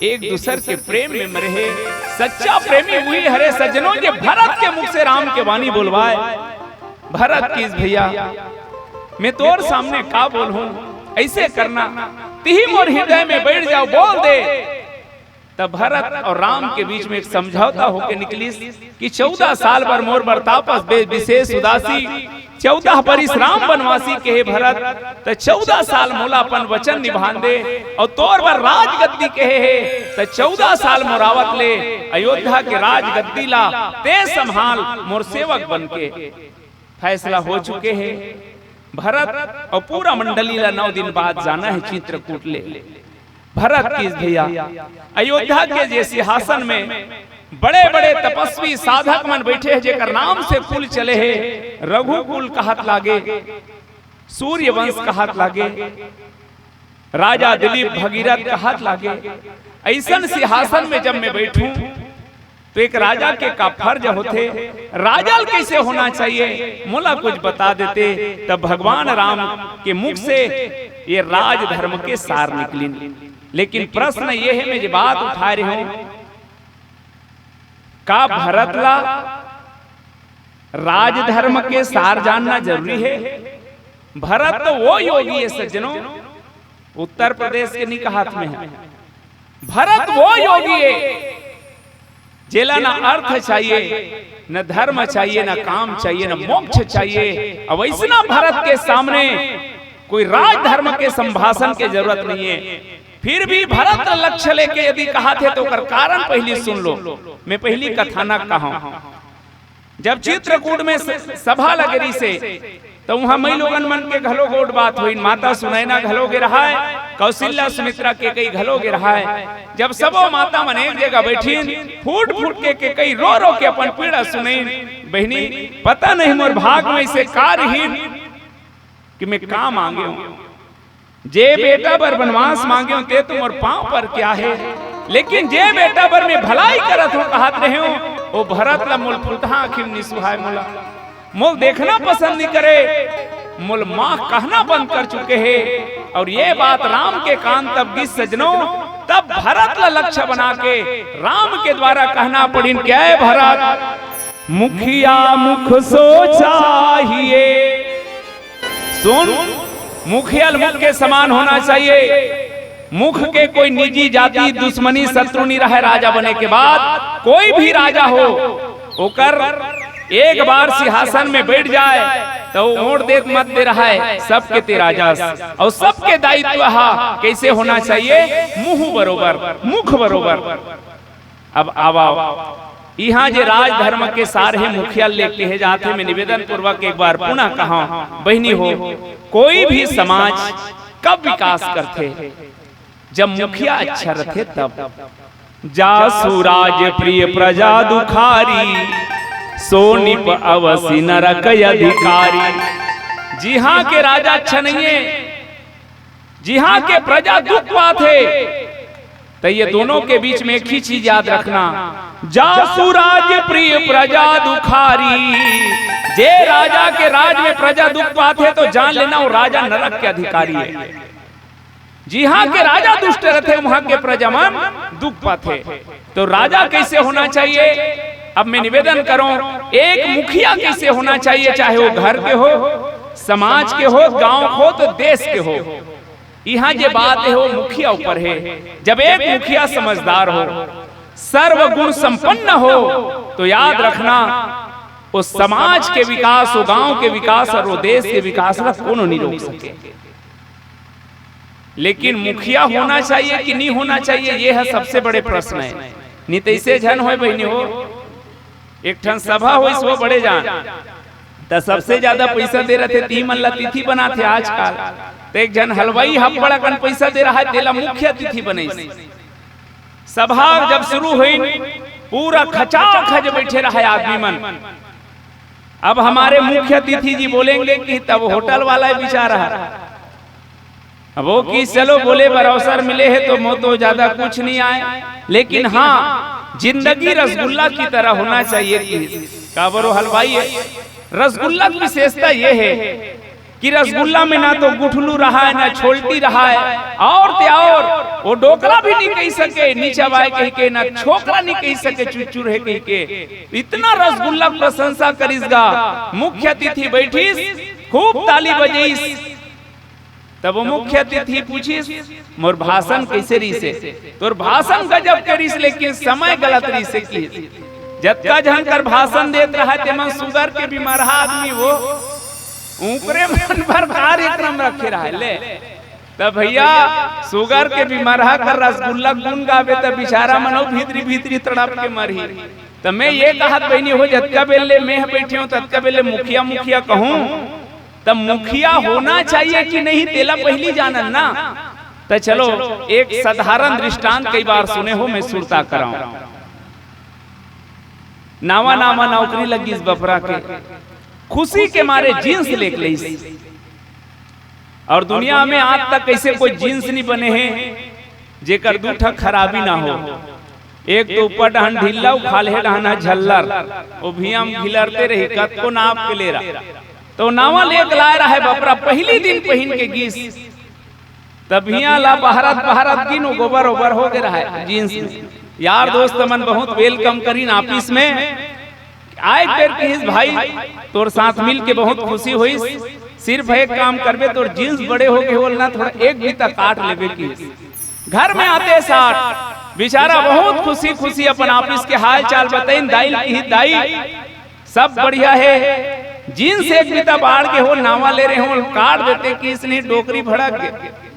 एक दूसर के प्रेम में मरे हे। सच्चा प्रेमी उही हरे सज्जनों, जे भरत के मुख से राम के वाणी बोलवाय। भरत कहिस, भैया, मैं तोर सामने का बोलहूं, अइसे करना, तिही मोर हृदय में बइठ जाव, बोल दे। तब भरत और राम के बीच में एक समझौता होके निकलिस कि चौदह साल बर मोर बर तापस, बे-, विशेष उदासी, चौदह बरिस राम बनवासी कहे भरत, त चौदह साल मोला अपन वचन निभान दे, अउ तोर बर राजगद्दी कहे हे, त चौदह साल मोर आवत ले अयोध्या के राजगद्दी ला ते संभाल मोर सेवक बन के। फैसला हो चुके हे। भरत अउ पूरा मंडली ला नौ दिन बाद जाना हे चित्रकूट ले। भरत किहिस भैया, अयोध्या के जे सिंहासन में बड़े-बड़े तपस्वी साधक मन बैठे हे, जेकर नाम से कुल चले हे, रघुकुल कहत लागे, सूर्यवंश कहत लागे, राजा दिलीप भगीरथ कहत लागे, अइसन सिंहासन में जब मैं बैठूं, तो एक राजा के का फर्ज होथे, राजा ल कइसे होना चाहिए, मोला कुछ बता देते, तब भगवान राम के मुख से ये राजधर्म के सार निकलिन। लेकिन प्रश्न ये हे, मैं जे बात उठाय रहे हूं, का भरत ला राजधर्म के सार जानना जरूरी हे? भरत तो वो योगी हे सज्जनों, उत्तर प्रदेश के नहीं कहत मैं, भरत वो योगी हे, जेला ना अर्थ चाहिए, न धर्म चाहिए, न काम चाहिए, न मोक्ष चाहिए। अब अइसना भरत के सामने कोई राजधर्म के संभाषण के जरूरत नहीं है। फिर भी भरत लक्ष्य लेके यदि कहत हे, तो ओकर कारण पहली सुन लो। मैं पहली कथानक कहूं, जब चित्रकूट में स-, सभा लगे रहिसे, त उहां मई लोगन मन के घलो गोठ बात होइन। माता सुनैना घलो गे रहय, कौशल्या सुमित्रा केकई घलो गे रहय। जब सबो माता मन एक जगह बैठिन, फूट फूट के केकई रो रो के अपन पीड़ा सुनइन, बहिनी, पता नहीं मोर भाग में अइसे का रहिन कि मैं का मांगे हूं। जे बेटा बर बनवास मांगे हूं, ते तो मोर पांव पर के आहे, लेकिन जे बेटा बर मैं भलाई करत हूं, कहत रहे हूं, ओ भरत ला मोल फुटहा आंखी म नि सुहाय मोला। मोल देखना पसंद नि करे, मोल मां कहना बंद कर चुके हे। अउ ये बात राम के कान तब गिस सज्जनों, तब भरत ला लक्ष्य बना के राम के द्वारा कहना पड़िन, क्या हे भरत, मुखिया मुख सो चाहिए। सुन, मुखिया ल मुख के समान होना चाहिए। मुख के कोई निजी जाति, दुश्मनी, शत्रु नि रहय। राजा बने के बाद कोई भी राजा हो, ओकर एक बार सिंहासन में बैठ जाय, त वो वोट देत मत दे रहय, सबके ते राजा अउ सबके दायित्व हा कइसे होना चाहिए, मुंह बरोबर, मुख बरोबर। अब आवा, इहां जे राजधर्म के सार हे, मुखिया ले कहे जात हे, मैं निवेदन पूर्वक एक बार पुनः कहा, बहिनी हो, कोई भी समाज कब विकास करथे? जब मुखिया अच्छा रथे तब। जासु राज प्रिय प्रजा दुखारी, सो नृप अवसि नरक अधिकारी। जिहां के राजा अच्छा नहीं है, जिहां के प्रजा दुख पाथे, त ये दोनों के बीच में एक ही चीज याद रखना, जासु राज प्रिय प्रजा दुखारी। जे राजा के राज में प्रजा दुख पाथे, तो जान लेना वो राजा नरक के अधिकारी है। जिहां के राजा दुष्ट रथे, वहां के प्रजा मन दुख पाथे। तो राजा कइसे होना चाहिए? अब मैं निवेदन करूं, एक मुखिया कइसे होना चाहिए, चाहे वो घर के हो, समाज के हो, गांव हो, तो देश के हो। इहां जे बात हे, वो मुखिया ऊपर हे। जब एक मुखिया समझदार हो, सर्वगुण संपन्न हो, तो याद रखना, वो समाज के विकास, वो गांव के विकास अउ वो देश के विकास ला कोनो नि रोक सके। लेकिन मुखिया होना चाहिए कि नि होना चाहिए, ये ह सबसे बड़े प्रश्न हे। नि त अइसे झन होय बहिनी हो, एक ठन सभा होइस, वो बड़े जान, त सबसे ज्यादा पइसा दे रथे, तिही मन ला तिथि बनाथे आजकल। त एक झन हलवाई ह बड़ा कन पइसा दे रहय, तेला मुख्य अतिथि बनइस। सभा जब शुरू होइन, पूरा खचाखच बैठे रहय आदमी मन। अब हमारे मुख्य अतिथि जी बोलेंगे कि तब होटल वाला ही बेचारा है। अब वो कि चलो, बोले बर अवसर मिले हे तो मोर तो ज्यादा कुछ नहीं आय, लेकिन हां, जिंदगी रसगुल्ला की तरह होना चाहिए। कि काबर वो हलवाई हे, रसगुल्ला की विशेषता ये हे कि रसगुल्ला में ना तो गुठलू रहय, ना छोलटी रहय, अउ ते अउ वो डोकरा भी नि कहि सके, निचवाय कहिके ना छोकरा नि कहि सके, चुरचुर हे कहिके। इतना रसगुल्ला प्रशंसा करिस गा, मुख्य अतिथि बैठिस, खूब ताली बजइस। तब वो मुख्य अतिथि पूछिस, "मोर भाषण कइसे रहिसे?" "तोर भाषण गजब के रहिस, लेकिन समय गलत रहिसे।" कि जतका झन कर भाषण देत रहय, तेमन sugar के बीमार आदमी हो, ऊपरे मन बर कार्यक्रम रखे रहय ले। त भइया, सुगर के बिमरहा कर रसगुल्ला गुन गाबे त बिचारा मन अउ भीतरी भीतरी तड़प के मरही। त मैं ये कहत बहिनी हो, जतका बेर ले मैं ह बइठे हंव, ततका बेर ले मुखिया मुखिया कहूं, त मुखिया होना चाहिए कि नहीं, तेला पहिली जानन ना। त चलो, एक साधारण दृष्टांत कई बार सुने हो, मैं सुरता कराऊं। नावा नावा नौकरी लगिस बपरा के, खुशी के मारे जींस लेके लइस। अउ दुनिया में आज तक कइसे कोई जींस नइ बने हे जेकर दू ठक खराबी ना हो। एक तो ऊपर डहन ढीला, अउ खाल्हे डहन ह झल्लर, ओ भुइयां म घिलरते रही, कतको नाप के ले रहा। त नावा लेके लाय रहय बपरा, पहिली दिन पहिन के गिस। त भुइयां ला बहरत बहरत गिन, ओ गोबर ओबर हो गे रहय जींस में। यार दोस्त मन बहुत welcome करिन ऑफिस में। आय बेर किहिस, "भाई, तोर साथ मिल के बहुत खुशी होइस, सिर्फ एक काम करबे, तोर जींस बड़े हो गे होल ना, थोड़ा एक बिता काट लेबे," किहिस। घर में आते साथ बिचारा बहुत खुशी खुशी अपन ऑफिस के हाल चाल बतइन। दाई ल किहिस, "दाई, सब बढ़िया हे, जींस एक बिता बाढ़ गे हो, नावा ले रहे हो, काट देते," किहिस नहीं, डोकरी भड़क गे।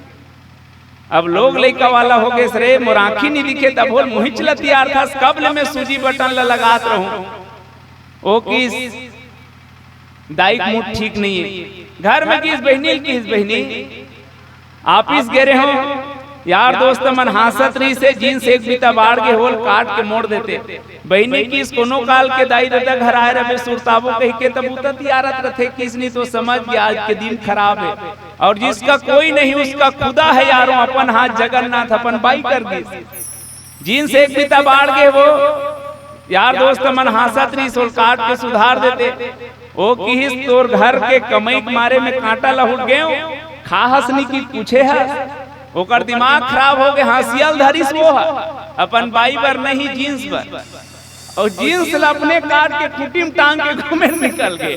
अब लोग लइका वाला हो गेस रे, मोर आंखी नइ दिखे, तभो ले मुहिच लतियारथस, कब ले मैं सूजी बटन ल लगात रहूं। ओ किहिस, "दाई के मूड ठीक नइ हे।" घर में किहिस बहिनी ल, किहिस, "बहिनी, ऑफिस गे रहे हों, यार दोस्त मन हांसत रहिस हे, जींस एक बिता बाढ़ गे होल, काट के मोड़ देते।" बहिनी किहिस, "कोनो काल के दाई ददा घर आय रहिबे, सुरताबो कहिके, तब उतत यारत रथे," किहिस नहीं, तो समझ गे आज के दिन खराब हे। अउ जिसका कोई नहीं उसका खुदा है यारों, अपन हाथ जगन्नाथ अपन बाई कर गिस। जींस एक बिता बाढ़ गे हो, यार दोस्त मन हांसत रहिस, ओल काट के सुधार देते। ओ किहिस, "तोर घर के कमई के मारे में कांटा लहुट गेंव, खाहस नइ कि पूछे हस।" ओकर दिमाग खराब हो गे, हंसिया ल धरिस वो ह, अपन बाई बर नहीं, जींस बर। अउ जींस ल अपने काट के खूंटी म टांग के घूमे निकल गे।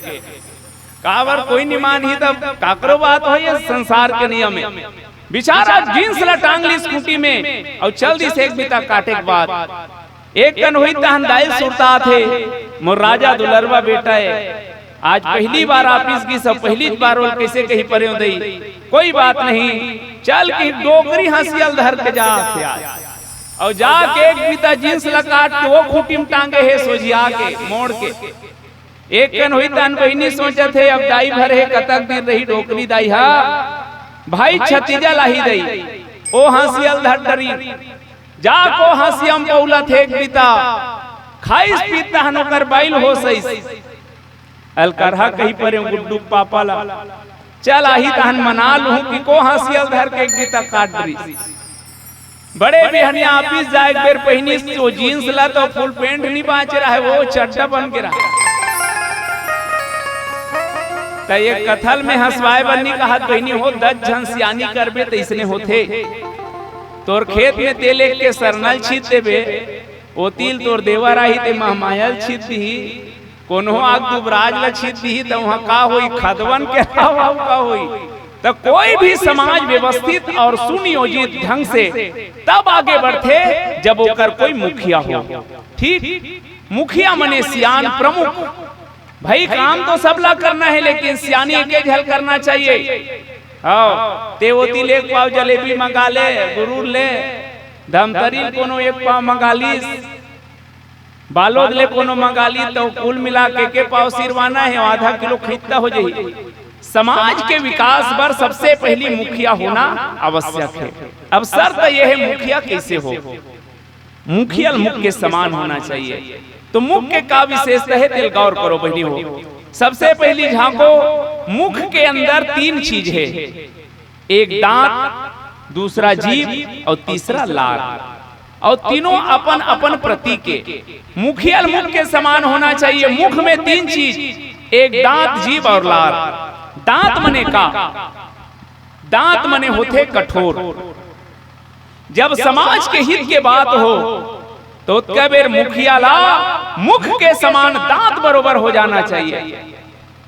काबर कोई नइ मानही, तब काकरो बात होही ये संसार के नियम हे। बिचारा जींस ल टांग लिस खूंटी में अउ चल दिस एक बिता काटे के बाद। एक कन होही तहन दाई ल सुरतात हे, "मोर राजा दुलरवा बेटा हे, आज पहिली बार ऑफिस गिस, पहिली बार ओल कइसे कहि परेंव दई, कोई बात नहीं, चल," किहिस डोकरी हंसिया ल धर के जात हे आज। अउ जाके एक बिता जींस ल काट के ओ खूंटी म टांगे हे, सोझिया के, मोड़ के। एक कन होही तहन बहिनी सोचत हे, "अब दाई भर हे, कतक दिन रही डोकरी दाई हा, भाई छतीजा लाही दई, ओ हंसिया ल धर डरिन।" जाके ओ हंसिया म बउलत हे एक बिता, खाइस पीस तहन ओकर बाई ल होस आइस। अलकरहा कहि परेंव गुड्डू के पापा ला, "चल आही तहन मना लूहूं," किके ओ हंसिया ल धर के एक बिता काट डरिस। बड़े बिहनिया ऑफिस जाए के बेर पहिनिस ओ जींस ला, त फुल पैंट नइ बांचे रहय, ओ चड्डा बन गे रहय। त ये कथा ल मैं हंसवाय बर नइ कहत बहिनी हो, दस झन सियानी करबे त अइसने होथे। तोर खेत में तेल एक के सरना ल छींच देबे, ओती ल तोर देवर आही ते महमाया ल छींच दिही, कोनो आग दुबराज ल छींच दिही, त उहां का होही, खदवन के अलावा अउ का होही? त कोई भी समाज व्यवस्थित अउ सुनियोजित ढंग से तब आगे बढ़थे, जब ओकर कोई मुखिया हो। ठीक, मुखिया मने सियान प्रमुख। भाई, काम तो सबला करना हे, लेकिन सियानी एके झन ल करना चाहिए। हव, ते ओती ले एक पाव जलेबी मंगा ले, गुरूर ले, धमतरी कोनो एक पाव मंगा लिस, बालोद ले कोनो मंगा लिस, त कुल मिला के एके पाव सिरवाना हे, आधा किलो खइंता हो जाही। समाज के विकास बर सबसे पहिली मुखिया होना आवश्यक हे। अब शर्त ये हे, मुखिया कइसे हो? मुखिया ल मुख के समान होना चाहिए। त मुख के का विशेषता हे, तेल गौर करो बहिनी हो। सबसे पहिली झांको, मुख के अंदर तीन चीज हे, एक दांत, दूसरा जीभ अउ तीसरा लार। अउ तीनों अपन अपन प्रतीक हे। मुखिया ल मुख के समान होना चाहिए। मुख में तीन चीज, एक दांत, जीभ अउ लार। दांत मने का? दांत मने होथे कठोर। जब समाज के हित के बात हो, त ओतका बेर मुखिया ला मुख के समान दांत बरोबर हो जाना चाहिए।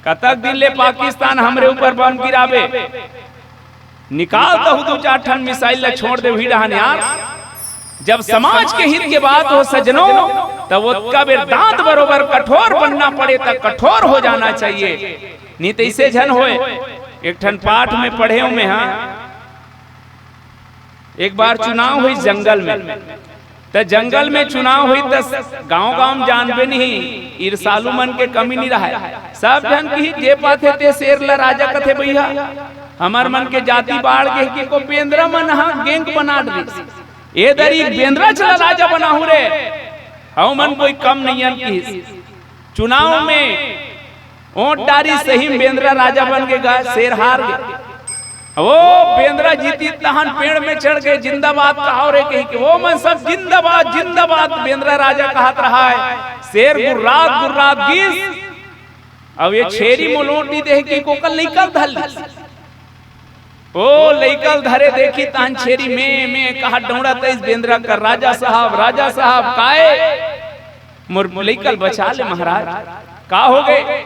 कतक दिन ले पाकिस्तान हमरे ऊपर बम गिराबे, निकाल दहू दू चार ठन मिसाइल ला, छोड़ दे उही डहन यार। जब समाज के हित के बात हो सजनो, तब ओतका बेर दांत बरोबर कठोर बनना पड़े, त कठोर हो जाना चाहिए। नहीं तो इसे झन होए। एक ठन पाठ में पढ़े हूं मैं, हाँ, एक बार चुनाव हुई जंगल में, त जंगल में चुनाव हुई त गांव गांव में जानबे नहीं, ईर्षालु मन के कमी नहीं रहा। सब झन की जे पाथे ते शेर ला राजा कथे भैया। हमर मन के जाति बाढ़ के कि को बेंदरा मन हा गेंग बना डरिस, ए दरी बेंदरा चला राजा बनाहू रे, हव मन कोई कम नहीं अन किहिस। चुनाव में ओट डारी सही में बेंदरा राजा बन के गा, शेर हार गे। वो बेंदरा जीती तहन पेड़ में चढ़ के जिंदाबाद कहाव रे कही के वो मन सब जिंदाबाद जिंदाबाद बेंदरा राजा कहत रहा है। शेर गुर्रात गुर्रात गिस। अब ये छेरी मोलोटी देह की कोकल लइका धर ली। ओ लइका धरे देखी तहन छेरी में में कहा डौड़ा तइस बेंदरा कर राजा साहब राजा साहब काए मोर लइका ल बचा ले महाराज। का हो गए?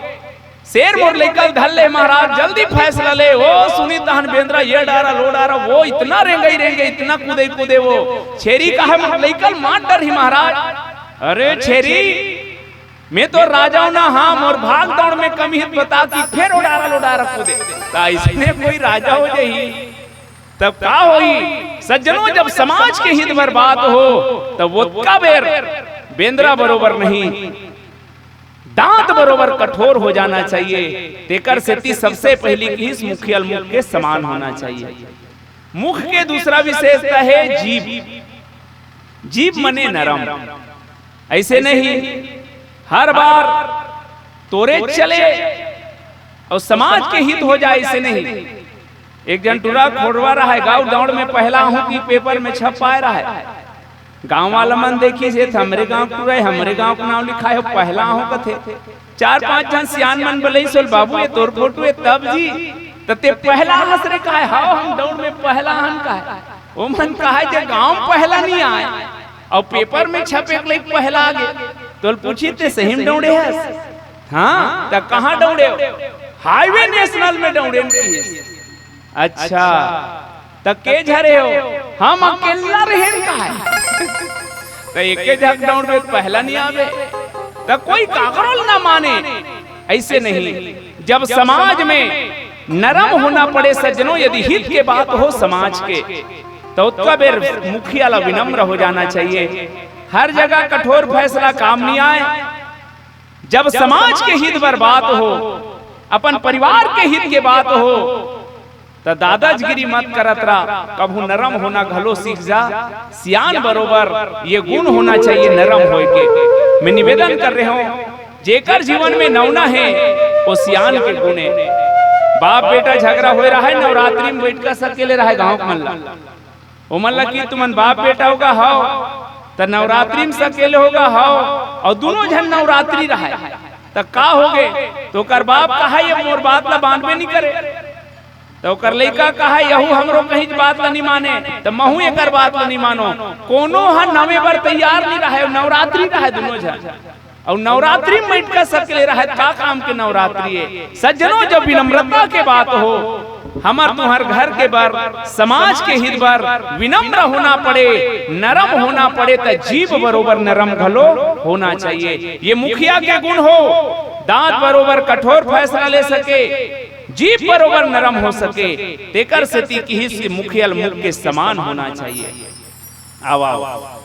शेर मोर लइका ल धर ले महाराज, जल्दी फैसला ले। ओ सुनी तहन बेंदरा ये डारा लो डारा, वो इतना रेंगई रेंगे इतना कूदे कूदे वो छेरी का है मोर लइका ल मार डर ही महाराज। अरे छेरी मैं तो राजा हूं ना, हाँ मोर भाग दौड़ में कमी हित बता कि फेर ओ डारा लो डारा कूदे। ता इसने कोई राजा हो जाही तब का होही? सज्जनों, जब समाज के हित बर बात हो तब ओतका बेर बेंदरा बरोबर नहीं, दांत बरोबर कठोर हो जाना चाहिए। तेकर सेती सबसे पहली किहिस मुखिया ल मुख के समान होना चाहिए। मुख के दूसरा विशेषता है जीभ। जीभ मने नरम। ऐसे नहीं हर बार तोरे चले और समाज के हित हो जाए, ऐसे नहीं। एक जन टुरा खोड़वा रहा है, गांव दौड़ में पहला हूं कि पेपर में छप पाए रहा है। गांव वाला मन देखिस, "ये त हमरे गांव के टुरा है, हमरे गांव के नाम लिखाए हो, पहला हूं," कथे। चार पांच जन सियान मन बलइस होल, "बाबू ये तोर फोटो है तब जी, त ते पहला हस रे?" कहे, "हाव हम दौड़ में पहला हन," कहे। ओ मन कहे जे गांव पहला नहीं आए और पेपर में छपे के लइक पहला आगे, तोल पूछी ते सही में दौड़े हस? हाँ, त कहाँ दौड़े हो? हाईवे नेशनल में दौड़े न किहिस। अच्छा, त के झरे हो? हम अकेला रहेन का है? त एके झक दौड़बे त पहला नहीं आवे। त कोई काकरो ल ना माने। ऐसे नहीं, जब समाज में नरम होना पड़े सज्जनों, यदि हित के बात हो समाज के, तो ओतका बेर मुखिया ला विनम्र हो जाना चाहिए। हर जगह कठोर फैसला काम नहीं आए। जब समाज के हित बर बात हो, अपन परिवार के हित के बात हो, त दादाजगिरी मत करत रह, कभू नरम होना घलो सीख जा। सियान बरोबर ये गुण होना चाहिए नरम होए के। मैं निवेदन कर रहे हूँ, जेकर जीवन में नवना है, वो सियान के गुण है। बाप बेटा झगड़ा होए रहा है, नवरात्रि में बैठ कर सकेले रहा है गाँव के मन ला। ओ मन ला कि तुमन बाप बेटा होगा हव, त नवरात्रि में सकेले होगा हव, और दोनों झन नवरात्रि रहा है, त का हो गे? तो ओकर बाप कहा, "ये मोर बात ला मानबे नहीं करे।" त ओकर लइका कहा, "यहू हमरो कहीं बात ला नहीं माने, त महू एकर बात ला नहीं मानो।" कोनो ह नवे बर तैयार नहीं रहे, नवरात्रि रहे दोनों झन। अउ नवरात्रि में मटका सकले रहे, का काम के नवरात्रि है? सज्जनों, जब विनम्रता के बात हो, हमर तुहर घर के बर, समाज के हित बर विनम्र होना पड़े, नरम होना पड़े, त जीभ बरोबर नरम घलो होना चाहिए। ये मुखिया के गुण हो, दांत बरोबर कठोर फैसला ले सके, जीभ बरोबर नरम हो सके, तेकर सेती किहिस कि मुखिया ल मुख के समान होना चाहिए। आवा, आवा।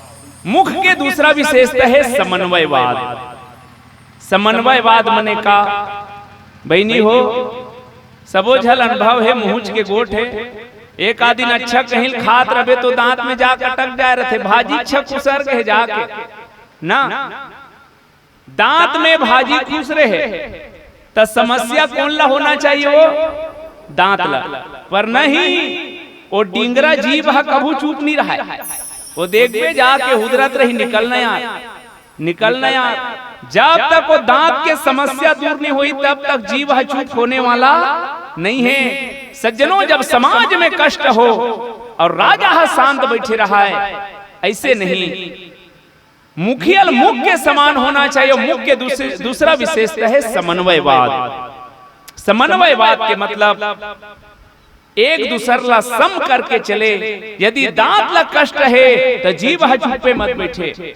मुख के दूसरा विशेषता है समन्वयवाद। समन्वयवाद मने का? बहिनी हो, सबो झल अनुभव है, मुहुच के गोठ है। एक आध दिन अच्छा कहीं खात रहे तो दांत में जा कटक जाए रहते, भाजी अच्छा कुसर गए जाके ना। दांत में भाजी खुसरे हे, त समस्या कोन ला होना चाहिए? वो दांत ला। पर नहीं, वो डिंगरा जीभ ह कभू चुप नहीं रहा है। वो देखबे जाके हुदरत रही, "निकल न यार, निकल न यार।" जब तक वो दांत के समस्या दूर नहीं हुई, तब तक जीभ ह चुप होने वाला नहीं है। सज्जनों, जब समाज में कष्ट हो और राजा ह शांत बैठे रहा है, ऐसे नहीं। मुखिया ल मुख के समान होना चाहिए। मुख के दूसरे, दूसरा विशेषता है समन्वयवाद। समन्वयवाद के मतलब एक दूसर ला सम करके चले। यदि दांत ला कष्ट है, त जीभ ह चुप्पे मत बैठे।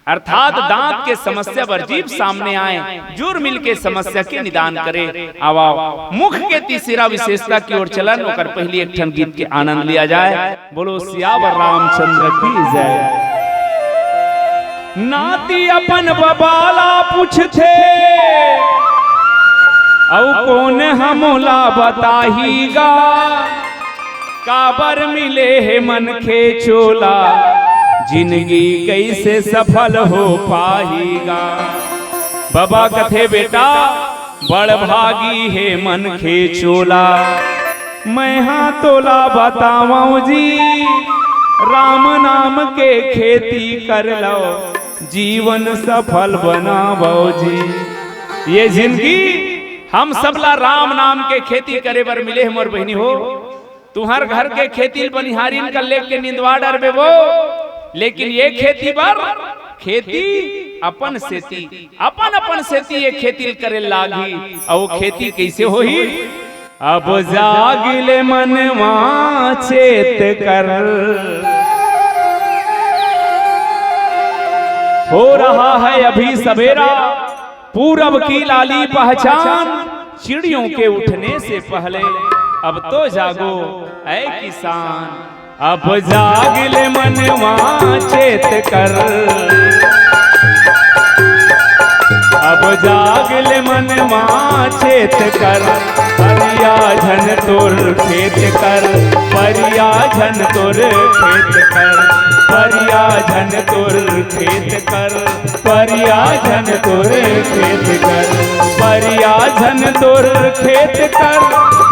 अर्थात दांत के समस्या बर जीभ सामने आए, जुर मिल के समस्या के निदान करे। आवा, मुख के तीसरा विशेषता की ओर चलन, ओकर पहली एक ठन गीत के आनंद लिया जाए। बोलो सियावर रामचंद्र की जय। नाती अपन बबा ला पूछथे, अउ कोन हमोला बताही गा, काबर मिले हे मनखे चोला, जिनगी कइसे सफल हो पाही गा। बबा कथे, बेटा, बड़ भागी हे मनखे चोला। मैं हा तोला बतावंव जी, राम नाम के खेती कर लव, जीवन सफल बनावव जी। ये जिनगी हम सबला राम नाम के खेती करे बर मिले हे मोर बहिनी हो। तुंहर घर के खेती ल बनिहारिन कर लेके निंदवा डरबे वो, लेकिन ये खेती बर, खेती अपन सेती, अपन अपन सेती ये खेती ल करे लागही। अउ खेती कइसे होही? अब जाग ले मनवा चेत कर, हो रहा है अभी सवेरा, पूरब की लाली पहचान, चिड़ियों के उठने से पहले। अब तो जागो ऐ किसान, अब जाग ले मनवा चेत कर, अब जाग ले मनवा चेत कर, परिया झन तोर खेत कर, परिया झन तोर खेत कर, परिया झन तोर खेत कर, परिया झन तोर खेत कर, परिया झन तोर खेत कर,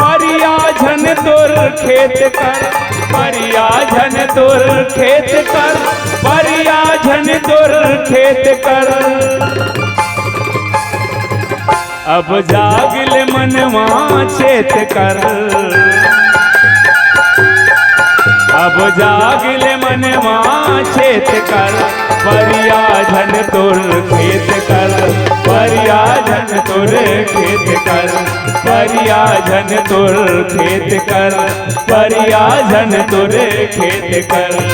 परिया झन तोर खेत कर, परिया झन तोर खेत कर, परिया झन तोर खेत कर। अब जाग ले मनवा चेत कर, अब जाग ले मनवा चेत कर, परिया झन तोर खेत कर, परिया झन तोर खेत कर, परिया झन तोर खेत कर, परिया झन तोर खेत कर।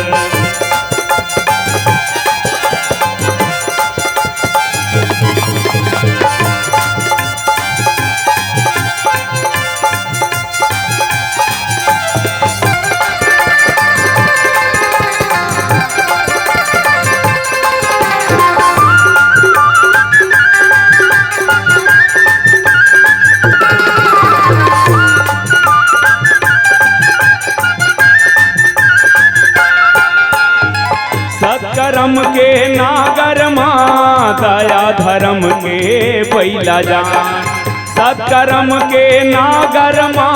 सत्कर्म के नागर मा, दया धर्म के बइला जान। सत्कर्म के नागर मा,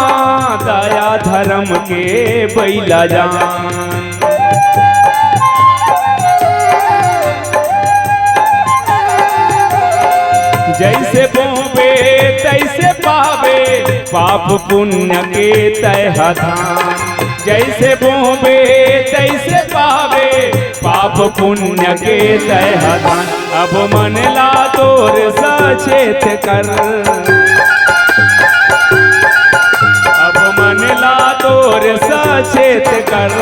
दया धर्म के बइला जान। जइसे बोबे तइसे पाबे, पाप पुण्य के तय ह धान। जइसे बोबे तइसे पाबे, पाप पुण्य के तय ह धान। अब मन ला तोर सचेत कर, अब मन ला तोर सचेत कर,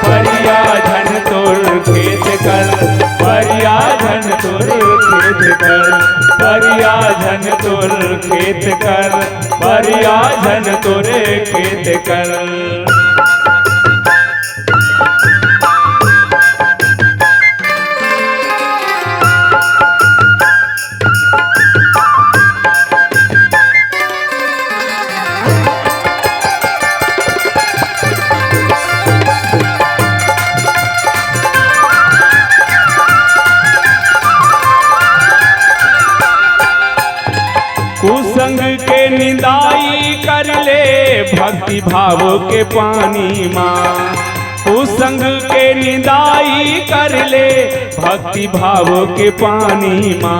परिया झन तोर खेत कर, परिया झन तोर खेत कर, परिया झन तोर खेत कर, परिया झन तोर खेत कर। कुसंग के निंदाई कर ले भक्ति भाव के पानी मा। कुसंग के निंदाई कर ले भक्ति भाव के पानी मा।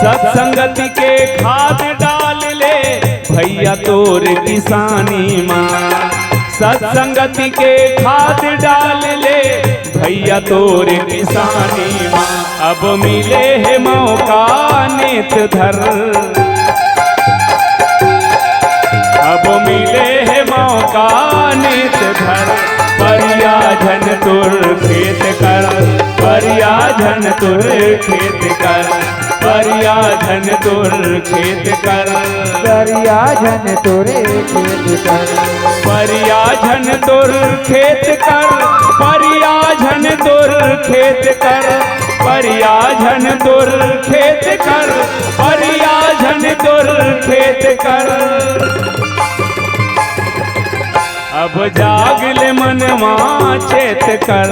सत्संगति के खाद डाल ले भइया तोर किसानी मा। सत्संगति के खाद डाल ले भइया तोर किसानी मा। अब मिले हे मौका नेत धर, अब मिले हे मौका नित धर, परिया झन तुर खेत कर, परिया झन तुर खेत कर, परिया झन तुर खेत कर। परिया झन तुर खेत कर। परिया झन तुर खेत कर, परिया झन तुर खेत कर, परिया झन तुर खेत कर, परिया झन तुर खेत कर। अब जाग ले मनवा चेत कर,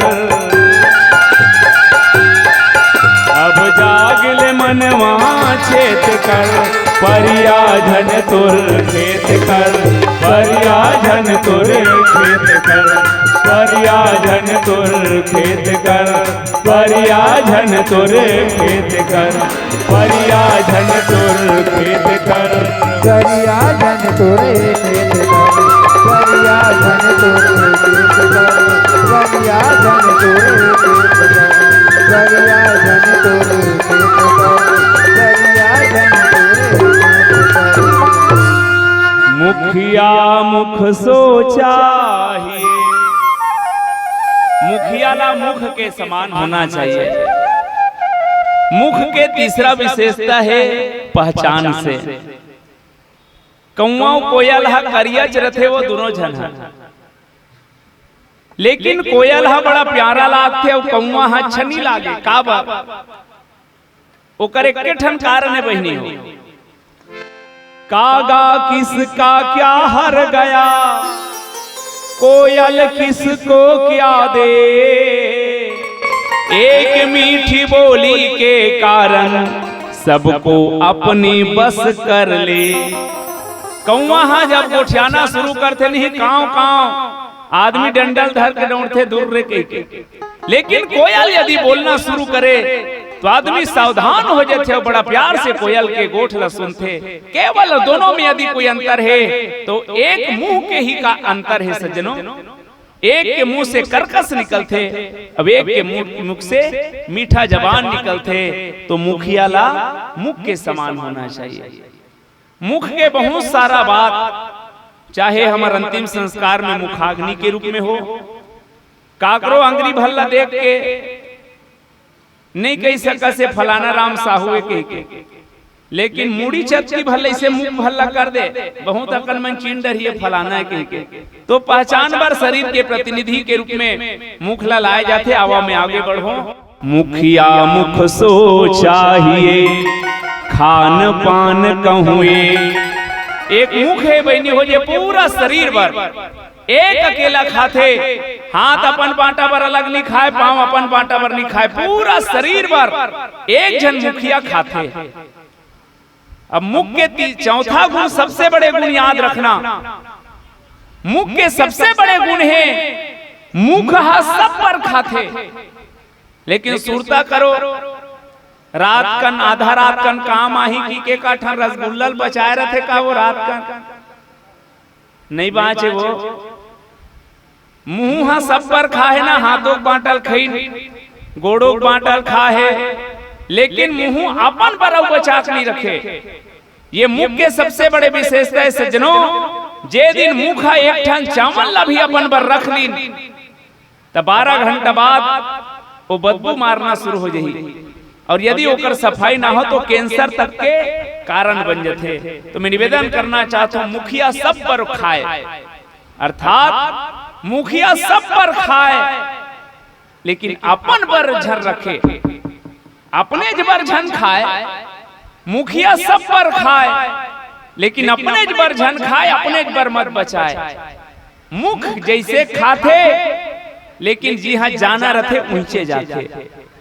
अब जाग ले मनवा चेत कर, परिया झन तुर खेत कर, परिया झन तुर खेत कर, परिया झन तुर खेत कर, परिया झन तुर खेत कर, परिया झन तुर खेत कर। परिया झन तुर खेत कर, परिया झन तुर खेत कर, परिया झन तुर खेत कर, परिया झन तुर खेत कर, परिया झन तुर खेत कर। मुखिया मुख सोचा ही, मुखिया ला मुख के समान होना चाहिए। मुख के तीसरा विशेषता हे पहचान से। कौवा अउ कोयल ह करियाच रथे, वो दूनों झन ह, लेकिन कोयल ह बड़ा प्यारा लागथे अउ कौवा ह अच्छा नइ लागे। काबर? ओकर एक्के ठन कारण हे बहिनी हो। कागा किसका क्या हर गया, कोयल किसको क्या दे। एक मीठी बोली के कारण सबको अपनी बस कर ले। कौवा ह जब गोठियाना शुरू करथे नहीं, कांव कांव, आदमी डंडा ल धर के डौंड़थे दूर रे कहिके। लेकिन कोयल यदि बोलना शुरू करे तो आदमी सावधान हो जाथे अउ बड़ा प्यार से कोयल के गोठ ला सुनथे। केवल दूनों में यदि कोई अंतर हे तो एक मुख के ही का अंतर हे सज्जनों। एक के मुख से कर्कश निकलथे, अब एक के मुख, मुख से मीठा जबान निकलथे। तो मुखिया ला मुख के समान होना चाहिए। मुख के बहुत सारा बात, चाहे हमर अंतिम संस्कार में मुखाग्नि के रूप में हो, काकरो अंगरी भर ला देख के नइ कहि सकस हे फलाना राम साहू हे कहिके, लेकिन मुड़ी चतकी भर ला अइसे मुख भर ला कर दे, बहुत अकन मन चिन डरही ए फलाना हे कहिके। तो पहचान बर शरीर के प्रतिनिधि के रूप में मुख ला लाए जाथे। आवा मैं आगे बढ़ों। मुखिया मुख सो चाहिए, खान पान कहूँ ए। एक मुख हे बहिनी हो, जे पूरा शरीर बर एक अकेला खाथे, हाथ अपन बांटा बर अलग नइ खाय, पांव अपन बांटा बर नइ खाय, पूरा शरीर बर एक झन मुखिया खाथे। अब मुख के ती-, चौथा गुण, सबसे बड़े गुण याद रखना, मुख के सबसे बड़े गुण हे, मुख ह सब बर खाथे। लेकिन सुरता करो, रात कन, आधा रात कन काम आही कहिके का ठन रसगुल्ला ल बचाए रथे का वो रात कन? नइ बांचे वो। मुहूं ह सब बर खाहे ना, हाथों के बांटा ल खइन, गोड़ों के बांटा ल खाहे, लेकिन मुहूं अपन बर अउ बचा के नइ रखे। ये मुख के सबसे बड़े विशेषता हे सज्जनों, जे दिन मुख ह एक ठन चावल ला भी अपन बर रख लीन, त बारह घंटा बाद वो बदबू मारना शुरू हो जाही। अउ यदि ओकर सफाई ना हो तो कैंसर तक के कारण बन जाथे। तो मैं निवेदन करना चाहत हूं, मुखिया सब बर खाय, अर्थात मुखिया सब बर खाय, लेकिन अपन बर झन रखे। अपनेच बर झन खाय, मुखिया सब बर खाय, लेकिन अपनेच बर झन खाय, अपनेच बर मत बचाय। मुख जइसे खाथे, लेकिन जिहां जाना रथे, उहिंचे जाथे।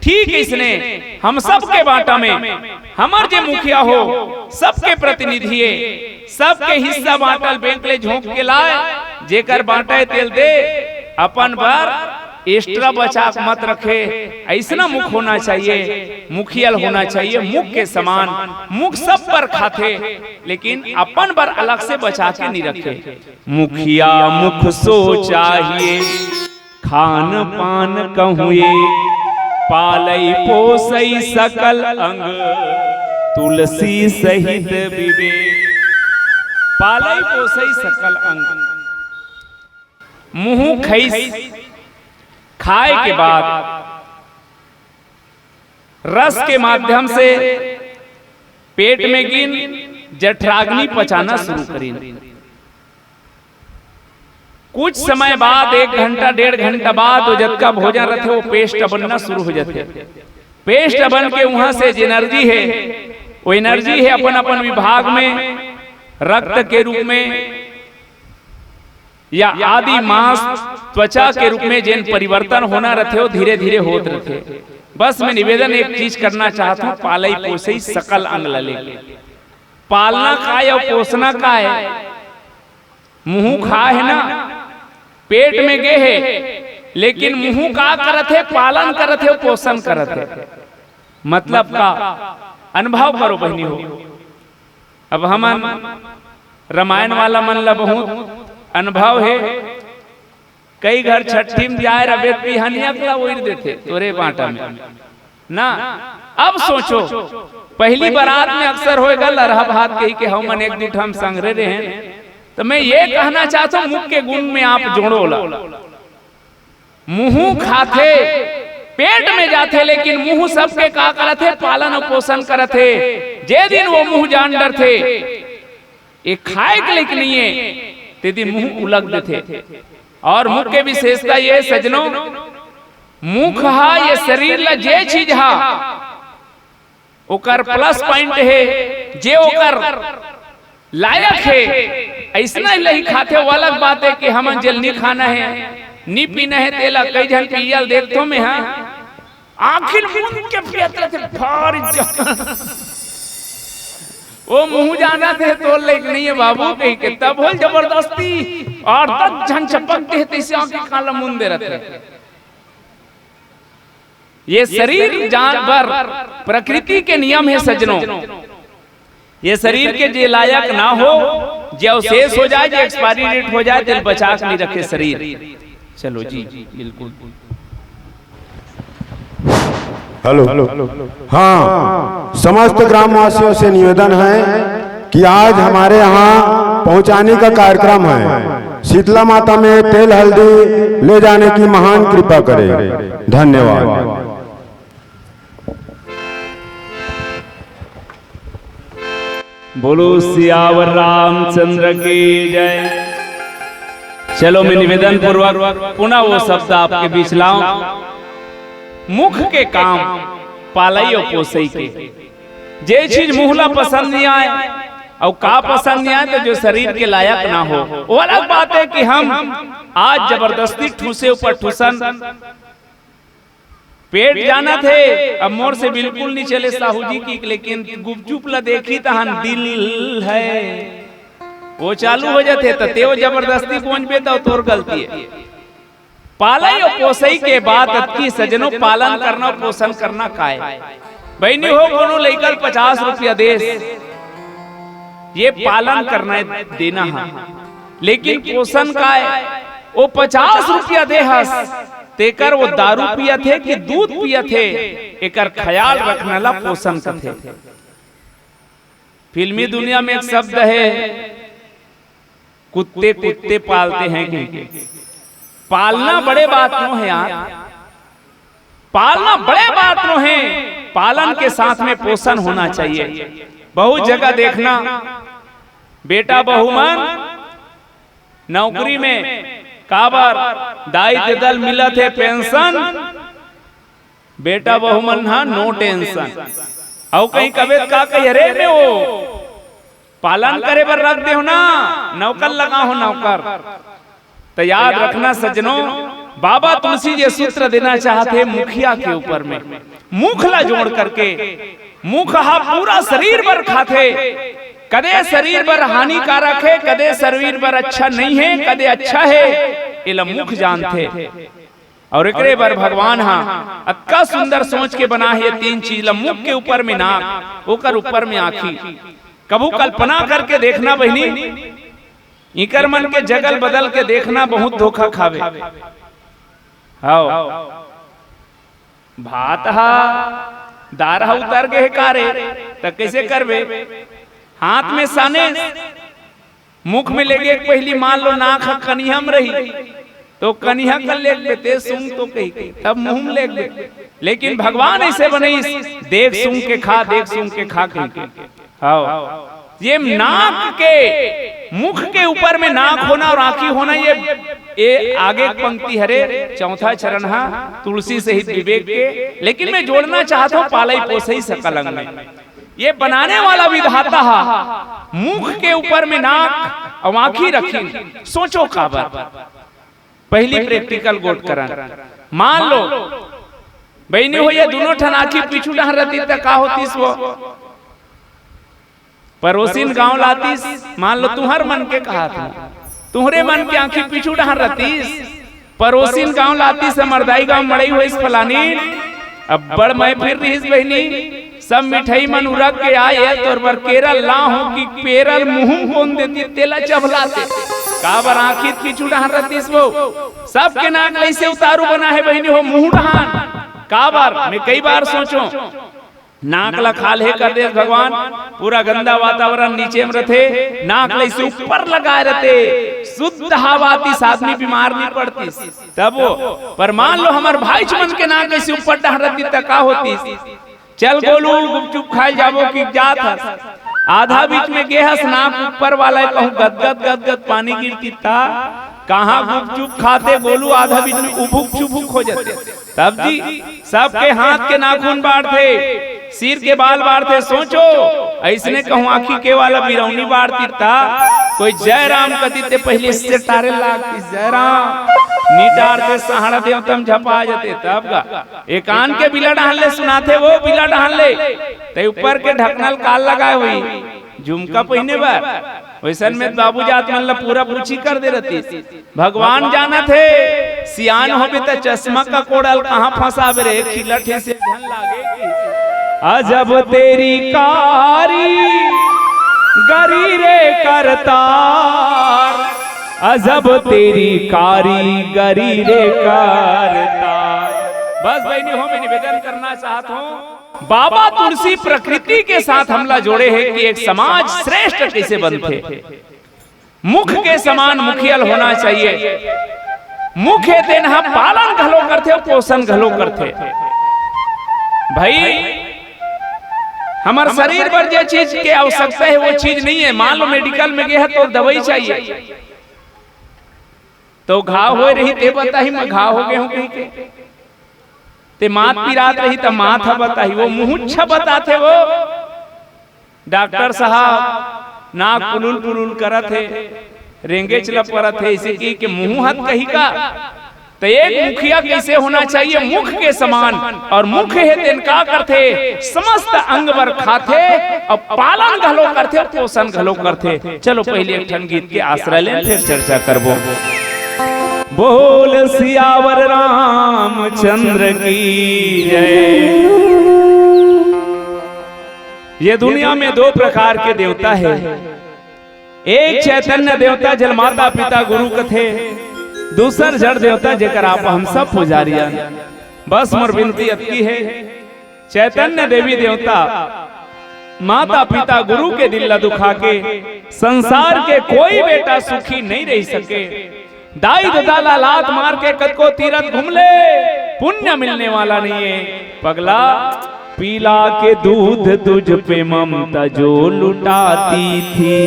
ठीक इसने हम सबके बांटा में हमर जे मुखिया हो, सबके प्रतिनिधि ए, सबके हिस्सा बांटा ल बैंक ले झोंक के लाय, जेकर बांटा ए तेल दे, अपन बर extra बचा के मत रखे। अइसना मुख होना चाहिए, मुखिया ल होना चाहिए मुख के समान। मुख सब बर खाथे, लेकिन अपन बर अलग से बचा के नइ रखे। मुखिया मुख सो चाहिए, खान पान कहूँ ए, पालई पोसई सकल अंग, तुलसी सहित विवेक। पालई पोसई सकल अंग। मुंहू खईस, खाए के बाद रस के माध्यम से पेट में गिन, जठराग्नि पचाना शुरू करिन। कुछ समय बाद, एक घंटा, डेढ़ घंटा बाद, वो जतका भोजन रथे, वो पेस्ट बनना शुरू हो जाथे। पेस्ट बन के वहां से जे एनर्जी है, वो एनर्जी है अपन अपन विभाग में, रक्त के रूप में या आदि मांस, त्वचा के रूप में जेन परिवर्तन होना रथे, वो धीरे धीरे होत रथे। बस मैं निवेदन एक चीज करना चाहत हूं, पालई पोसई सकल अंग ल लेके। पालना काय अउ पोसना काय? मुंहू खा है ना, पेट में गे है, लेकिन मुंहू का करत है? पालन करत है, पोषण करत है। मतलब का? अनुभव करो बहिनी हो। अब हमन रामायण वाला मन ला बहुत अनुभव है। कई घर छट्ठी में जाए रबे त बिहनिया के ला ओइर देथे तोरे बांटा में ना। अब सोचो, पहली बारात में अक्सर होएगा लरहा भात कही के हमन एक दू ठन संघरे रहे। तो मैं ये कहना चाहता हूँ, मुख के गुण में आप जोड़ो ला। मुंहू खाथे, पेट में जाथे, लेकिन मुंहू सबके का करथे? पालन अउ पोषण करथे। जे दिन वो मुंहू जान डरथे, ये खाए के लायक नहीं है, ते दिन मुंहू उलग देथे। और मुख के विशेषता ये सजनो, मुख हा ये शरीर ला जे चीज हा ओकर प्लस पॉइंट है, जे ओकर लायक है, अइसना ही लही खाथे। वो अलग बात है कि हमन जेल नी खाना है, नी पीना है, तेला कई झन पियल देखथो मैं, हाँ, आखिर मुंह के पियत रथे, फाड़ जा। वो मुंह जाना थे, तोर लायक नहीं है बाबू कही के, तब होल जबरदस्ती, और दस झन चपक दे, तैसे आंखें काला मुंदे रहते। ये शरीर जानवर, प्रकृति के नियम है सजनो। ये शरीर के जे लायक ना हो, जे अवशेष हो जाए, जे एक्सपायरी डेट हो जाए, तेल बचा के नहीं रखे शरीर। चलो जी, बिल्कुल। हेलो। हाँ, समस्त ग्रामवासियों से निवेदन है कि आज हमारे यहाँ पहुँचाने का कार्यक्रम है। शीतला माता में तेल हल्दी ले जाने की महान कृपा करें। धन्यवाद। बोलो सियावर रामचंद्र की जय। चलो, मैं निवेदन पूर्वक पुनः वो शब्द आपके बीच लाऊं। मुख के काम पालई अउ पोसई के। जे चीज मुंह ला पसंद नहीं आए अउ का पसंद नहीं आए, तो जो शरीर के लायक ना हो, वो अलग बात है कि हम आज जबरदस्ती ठूसे ऊपर ठूसन पेट जाना थे, अब मोर से बिल्कुल नहीं चले साहू जी की, लेकिन गुपचुप ला देखी तहन दिल है, वो चालू हो जाथे, त तेव जबरदस्ती पहुंचबे, त तोर गलती है। पालई अउ पोसई के बात अतकी सजनो, पालन करना, पोषण करना काय? बहिनी हो, कोनो लइका ल पचास रुपया देस, ये पालन करना है, देना है, लेकिन पोषण काय? वो पचास रुपया दे हस, तेकर वो दारू पियत हे कि दूध पियत हे, एकर ख्याल रखना ला पोषण कथे। फिल्मी दुनिया में एक शब्द है, कुत्ते कुत्ते पालते हैं कि पालना बड़े बात नो है यार, पालना बड़े बात नो है, पालन के साथ में पोषण होना चाहिए। बहुत जगह देखना, बेटा बहू मन नौकरी में काबर दाई ददा ल मिलत हे पेंशन, बेटा बहू मन हा नो टेंशन। अउ कहीं कबे त का कही, अरे मैं वो पालन करे बर रख दे हो ना, नौकर लगा हो नौकर। त याद रखना सज्जनों, बाबा तुलसी जी सूत्र देना चाहत हे मुखिया के ऊपर में, मुख ला जोड़ करके। मुख हा पूरा शरीर बर खाथे, कदे शरीर बर हानिकारक हे, कदे शरीर बर अच्छा नहीं हे, कदे अच्छा हे, एला मुख जानथे। अउ एकरे बर भगवान हा अतका सुंदर सोच के बना हे, तीन चीज ला मुख के ऊपर में नाक, ओकर ऊपर में आँखी। कभू कल्पना करके देखना बहिनी, इकर मन के जगल बदल के देखना, बहुत धोखा खावे। हव, भात हा दार हा उतर गे हे का रे, त कइसे करबे? हाथ में साने मुख में लेगे के पहिली मान लो नाक ह कनिहा म रही, तो कनिहा कर लेगबे ते सूंघ तो कही के, तब मुंह में लेगबे। लेकिन भगवान ऐसे बनइस, देख सूंघ के खा, देख सूंघ के खा कही के। हाँ, ये नाक के, मुख के ऊपर में नाक होना और आँखी होना, ये, ये आगे के पंक्ति हरे, चौथा चरण हा तुलसी सहित विवेक के। लेकिन मैं जोड़ना चाहत हूँ पालई पोसई सकल अंग में। ये बनाने वाला विधाता हा, मुख के ऊपर में नाक और आँखी रखिन। सोचो काबर। पहिली practical गोठ करन। मान लो, बहिनी हो, ये दूनों ठन आँखी पीछू डहर रहती त का होतिस वो? परोसिन गांव लातिस, मान लो तुहर मन के कहा था, तुहरे मन के आँखी पीछू डहर रहतिस, परोसिन गांव लातिस, मरदाई गांव मड़ई होइस फलानी, अब्बड़ महफिल रिहिस बहिनी, सब मिठाई मन उरक के आए, तोर बर केरल ला हो कि पेरल मुंह कोन देती तेला चभलाते। काबर आँखी पीछू डहर रहतिस वो, सबके नाक लइसे उतारू बना है बहिनी हो, मुंह डहान। काबर मैं कई बार सोचो, नाक ला खाल्हे कर दे भगवान, पूरा गंदा वातावरण नीचे में रथे, नाक लइसे ऊपर लगाए रथे, शुद्ध हवा आतिस, आदमी बीमार नहीं पड़तिस। तब वो, पर मान लो हमर भाईच मन के नाक लइसे ऊपर डहर रहती त का होतिस? चल गोलू, गुपचुप खाए जाबो कि जात हस, आधा बीच में गे हस, नाक ऊपर वाला कहूँ गदगद गदगद पानी गिरती ता, कहाँ गुपचुप खाते गोलू, आधा बीच में उभुक चुभुक हो जाते। तब जी, सबके हाथ के नाखून बाढ़थे, सिर के बाल बाढ़थे। सोचो, अइसने कहूँ आँखी के वाला बिरौनी बाढ़ती ता, कोई जय राम कती ते पहले से टारे लागती, जय राम, नी टारते सहारा देवतम झपा जाते। तब गा, ए कान के बिला डहान ले सुनाथे वो, बिला डहान ले, ते ऊपर के ढकनल काल लगाए हुई, झुमका पहिने बर। वैसन में बाबू जात मन ला पूरा पूछी कर दे रहती। भगवान जानत हे, सियान होबे त चश्मा का कोड़ल कहाँ फंसाबे रे, खिलत हे से झन लागे। अजब तेरी कारी गरी रे करतार, अजब तेरी कारी गरी रे करतार। बस बहिनी हो, मैं निवेदन करना चाहत हूँ, बाबा तुलसी प्रकृति के साथ हमला जोड़े हे कि एक समाज श्रेष्ठ कैसे बनथे। मुख के समान मुखियल होना चाहिए। मुख हे तेन ह पालन घलो करथे अउ पोषण घलो करथे। भाई, हमर शरीर बर जे चीज के आवश्यकता हे, वो चीज नहीं हे। मान लो मेडिकल में गे ह तो दवाई चाहिए, तो घाव होए रही ते बताही, मैं घाव हो गे हूँ कही के। ते माथ पिरात रही त माथ ह बताही, वो मुहुच्छा बताथे वो। डॉक्टर साहब, नाक पुलुल पुलुल करत हे, रेंगेच ल परत हे, इसे की के मुंह हाथ कही का? त एक मुखिया कैसे होना चाहिए? मुख के समान। और मुख हे तेन का करथे? समस्त अंग बर खाथे और पालन घलो करथे, पोषण घलो करथे। चलो पहले एक ठन गीत के आश्रय लें, फिर चर्चा करबो। बोल सियावर रामचंद्र की जय। ये दुनिया में दो प्रकार के देवता हे, एक चैतन्य देवता जेला माता पिता गुरु कथे, दूसर जड़ देवता जेकर आप हम सब पुजारी अन। बस मोर विनती अतकी हे, चैतन्य देवी देवता माता पिता गुरु के दिल ला दुखा के संसार के कोई बेटा सुखी नहीं रह सके। दाई ददा ला लात मार के कतको तीरथ घूम ले, पुण्य मिलने वाला नहीं है पगला। पिला के दूध तुझ पे ममता जो लुटाती थी,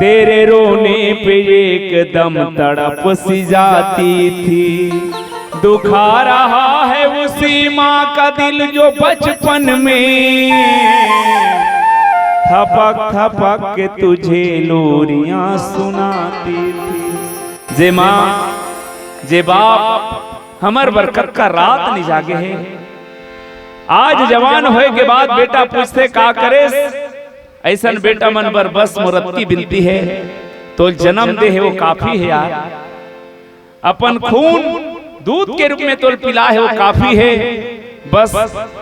तेरे रोने पे एकदम तड़प सी जाती थी। दुखा रहा है उसी माँ का दिल जो बचपन में थपक थपक के तुझे लोरियां सुनाती थी। जे माँ, जे बाप हमर बर कतका रात निजागे हे। आज जवान होए के बाद बेटा पूछथे का करेस, अइसन बेटा मन बर बस मोर अतकी बिनती हे, तोल जन्म दे हे वो काफी हे यार। अपन खून दूध के रूप में तोल पिला हे वो काफी हे। बस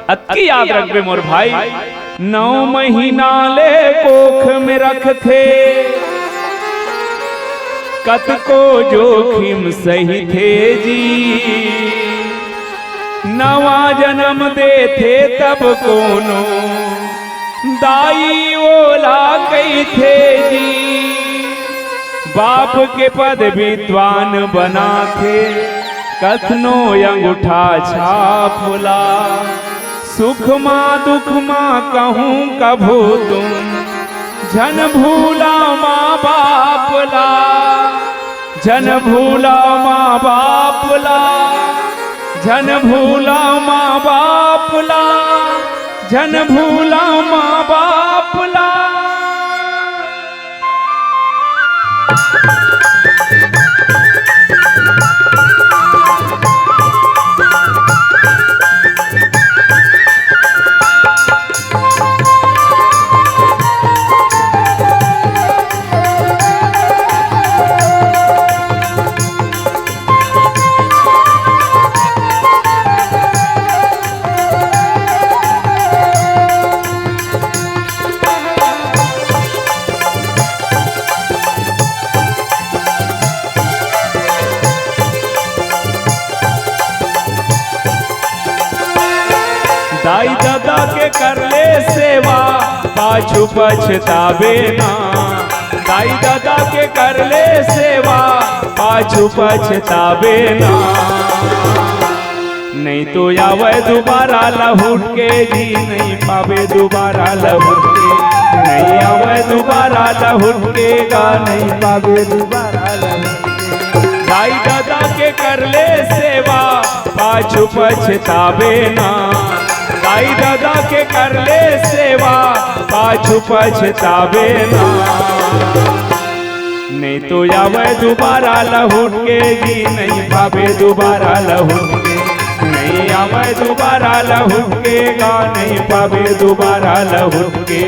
अतकी याद रखबे मोर भाई। नौ महीना ले कोख में रखथे, कतको जोखिम सहिथे जी। नवा जन्म देथे तब कोनो दाई ओला कहिथे जी। पाप के पद विद्वान बनाथे, कथनो अंगूठा छाप ला। सुख मा दुख मा कहूँ कभू तुम, झन भूला माँ बाप ला, झन भूला माँ बाप ला, झन भूला माँ बाप ला, झन भूला माँ बाप ला। दाई ददा के कर ले सेवा, पाछू पछताबे ना। दाई ददा के कर ले सेवा, पाछू पछताबे ना। नहीं तो आवय दुबारा लहुट के जी, नहीं पाबे दुबारा लहुट के। नहीं आवय दुबारा लहुट के गा, नहीं पाबे दुबारा लहुट के। दाई ददा के कर ले सेवा, पाछू पछताबे ना। दाई ददा के कर ले सेवा, पाछू पछताबे ना। नहीं तो आवय दुबारा लहुट के जी, नहीं पाबे दुबारा लहुट के। नहीं आवय दुबारा लहुट के गा, नहीं पाबे दुबारा लहुट के।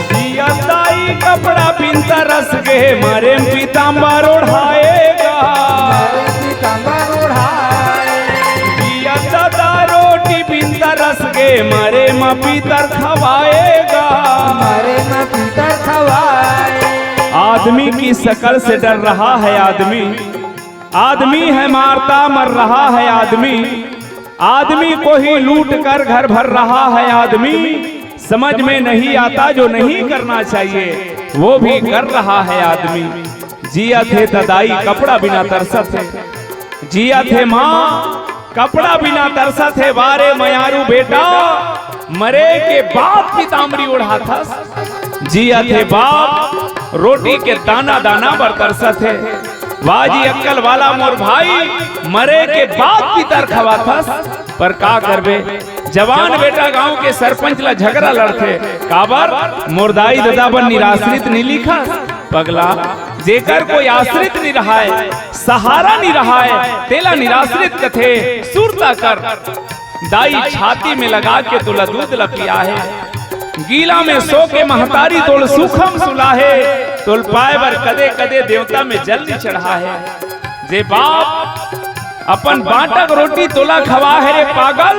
जिया दाई कपड़ा बिन तरस गे, मरे म पीताम्बर ओढ़ाए गा। मरे पीताम्बर ओढ़ाए। जिया ददा रोटी बिन तरस गे, मरे म पीतर खवाए गा। मरे म पीतर खवाए। आदमी की शकल से डर रहा है आदमी, आदमी है मारता मर रहा है आदमी, आदमी को ही लूट कर घर भर रहा है आदमी। समझ में नहीं आता जो नहीं करना चाहिए वो भी कर रहा है आदमी। जियत हे त दाई कपड़ा बिना तरसत हे, जियत हे माँ कपड़ा बिना तरसत हे। वारे मयारू बेटा, मरे के बाद पीताम्बरी ओढ़ाथस। जियत हे बाप, रोटी के दाना दाना बर तरसत हे। वाह जी अक्कल वाला मोर भाई, मरे के बाद पीतर खवाथस, पर का करबे, जवान बेटा गांव के सरपंच ला झगड़ा लड़थे। काबर? मोर दाई ददा बर निराश्रित नी लिखस। पगला, जेकर कोई आश्रित नी रहाय, सहारा नी रहाय, तेला निराश्रित कथे। सुरता कर, दाई छाती में लगा के तोला दूध ला पियाहे, गीला में सो के महतारी तोल सुखम सुलाहे, तोल पाए बर कदे कदे देवता में जल नी चढ़ाहे। जे बाप अपन बांटक रोटी तोला खवाहे रे पागल,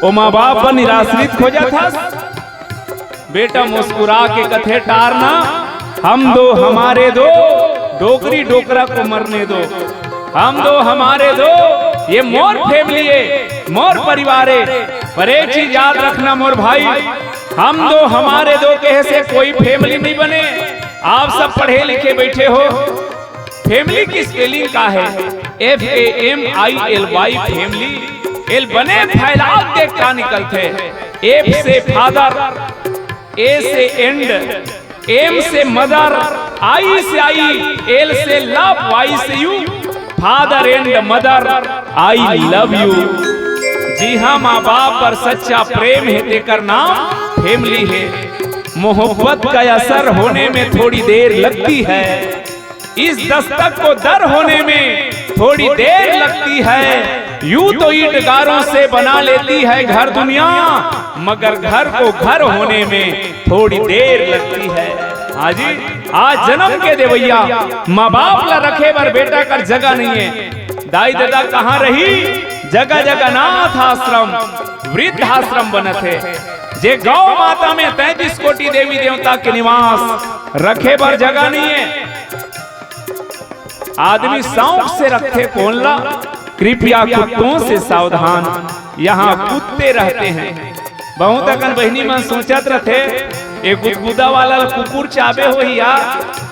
ओ माँ बाप बर निराश्रित खोजत हस। बेटा मुस्कुरा के कथे टारना, हम दो हमारे दो, डोकरी डोकरा को मरने दो। हम दो हमारे दो, ये मोर family है, मोर परिवार है। पर एक चीज याद रखना मोर भाई, हम दो हमारे दो कहे से कोई family नहीं बने। आप सब पढ़े लिखे बैठे हो, family की spelling का है? F A M I L Y, family। एल बने फैलाव देख का निकलथे। F से father, A से and, M से mother, I से I, L से love, Y से you। Father and mother, I love you। जी हाँ, माँ बाप पर सच्चा प्रेम है, तेकर नाम family है। मोहब्बत का असर होने में थोड़ी देर लगती है, इस दस्तक को दर होने में थोड़ी देर लगती है। यूं तो ईंट गारों से बना लेती है घर दुनिया, मगर घर को घर होने में थोड़ी देर लगती है। हाँ जी, आज जन्म के देवैया माँ बाप ला रखे बर बेटा कर जगह नहीं है। दाई ददा कहाँ रही? जगह जगह अनाथ आश्रम, वृद्ध आश्रम बनत हे। जे गौ माता में तैंतीस कोटि देवी देवता के निवास, रखे बर जगह नहीं है। आदमी शौक से रखथे कोन ला? कृपया कुत्तों से सावधान, यहाँ कुत्ते रहते हैं। बहुत अकन बहिनी मन सोचत रथे, ए गुदगुदा वाला ल कुकुर चाबे होही या,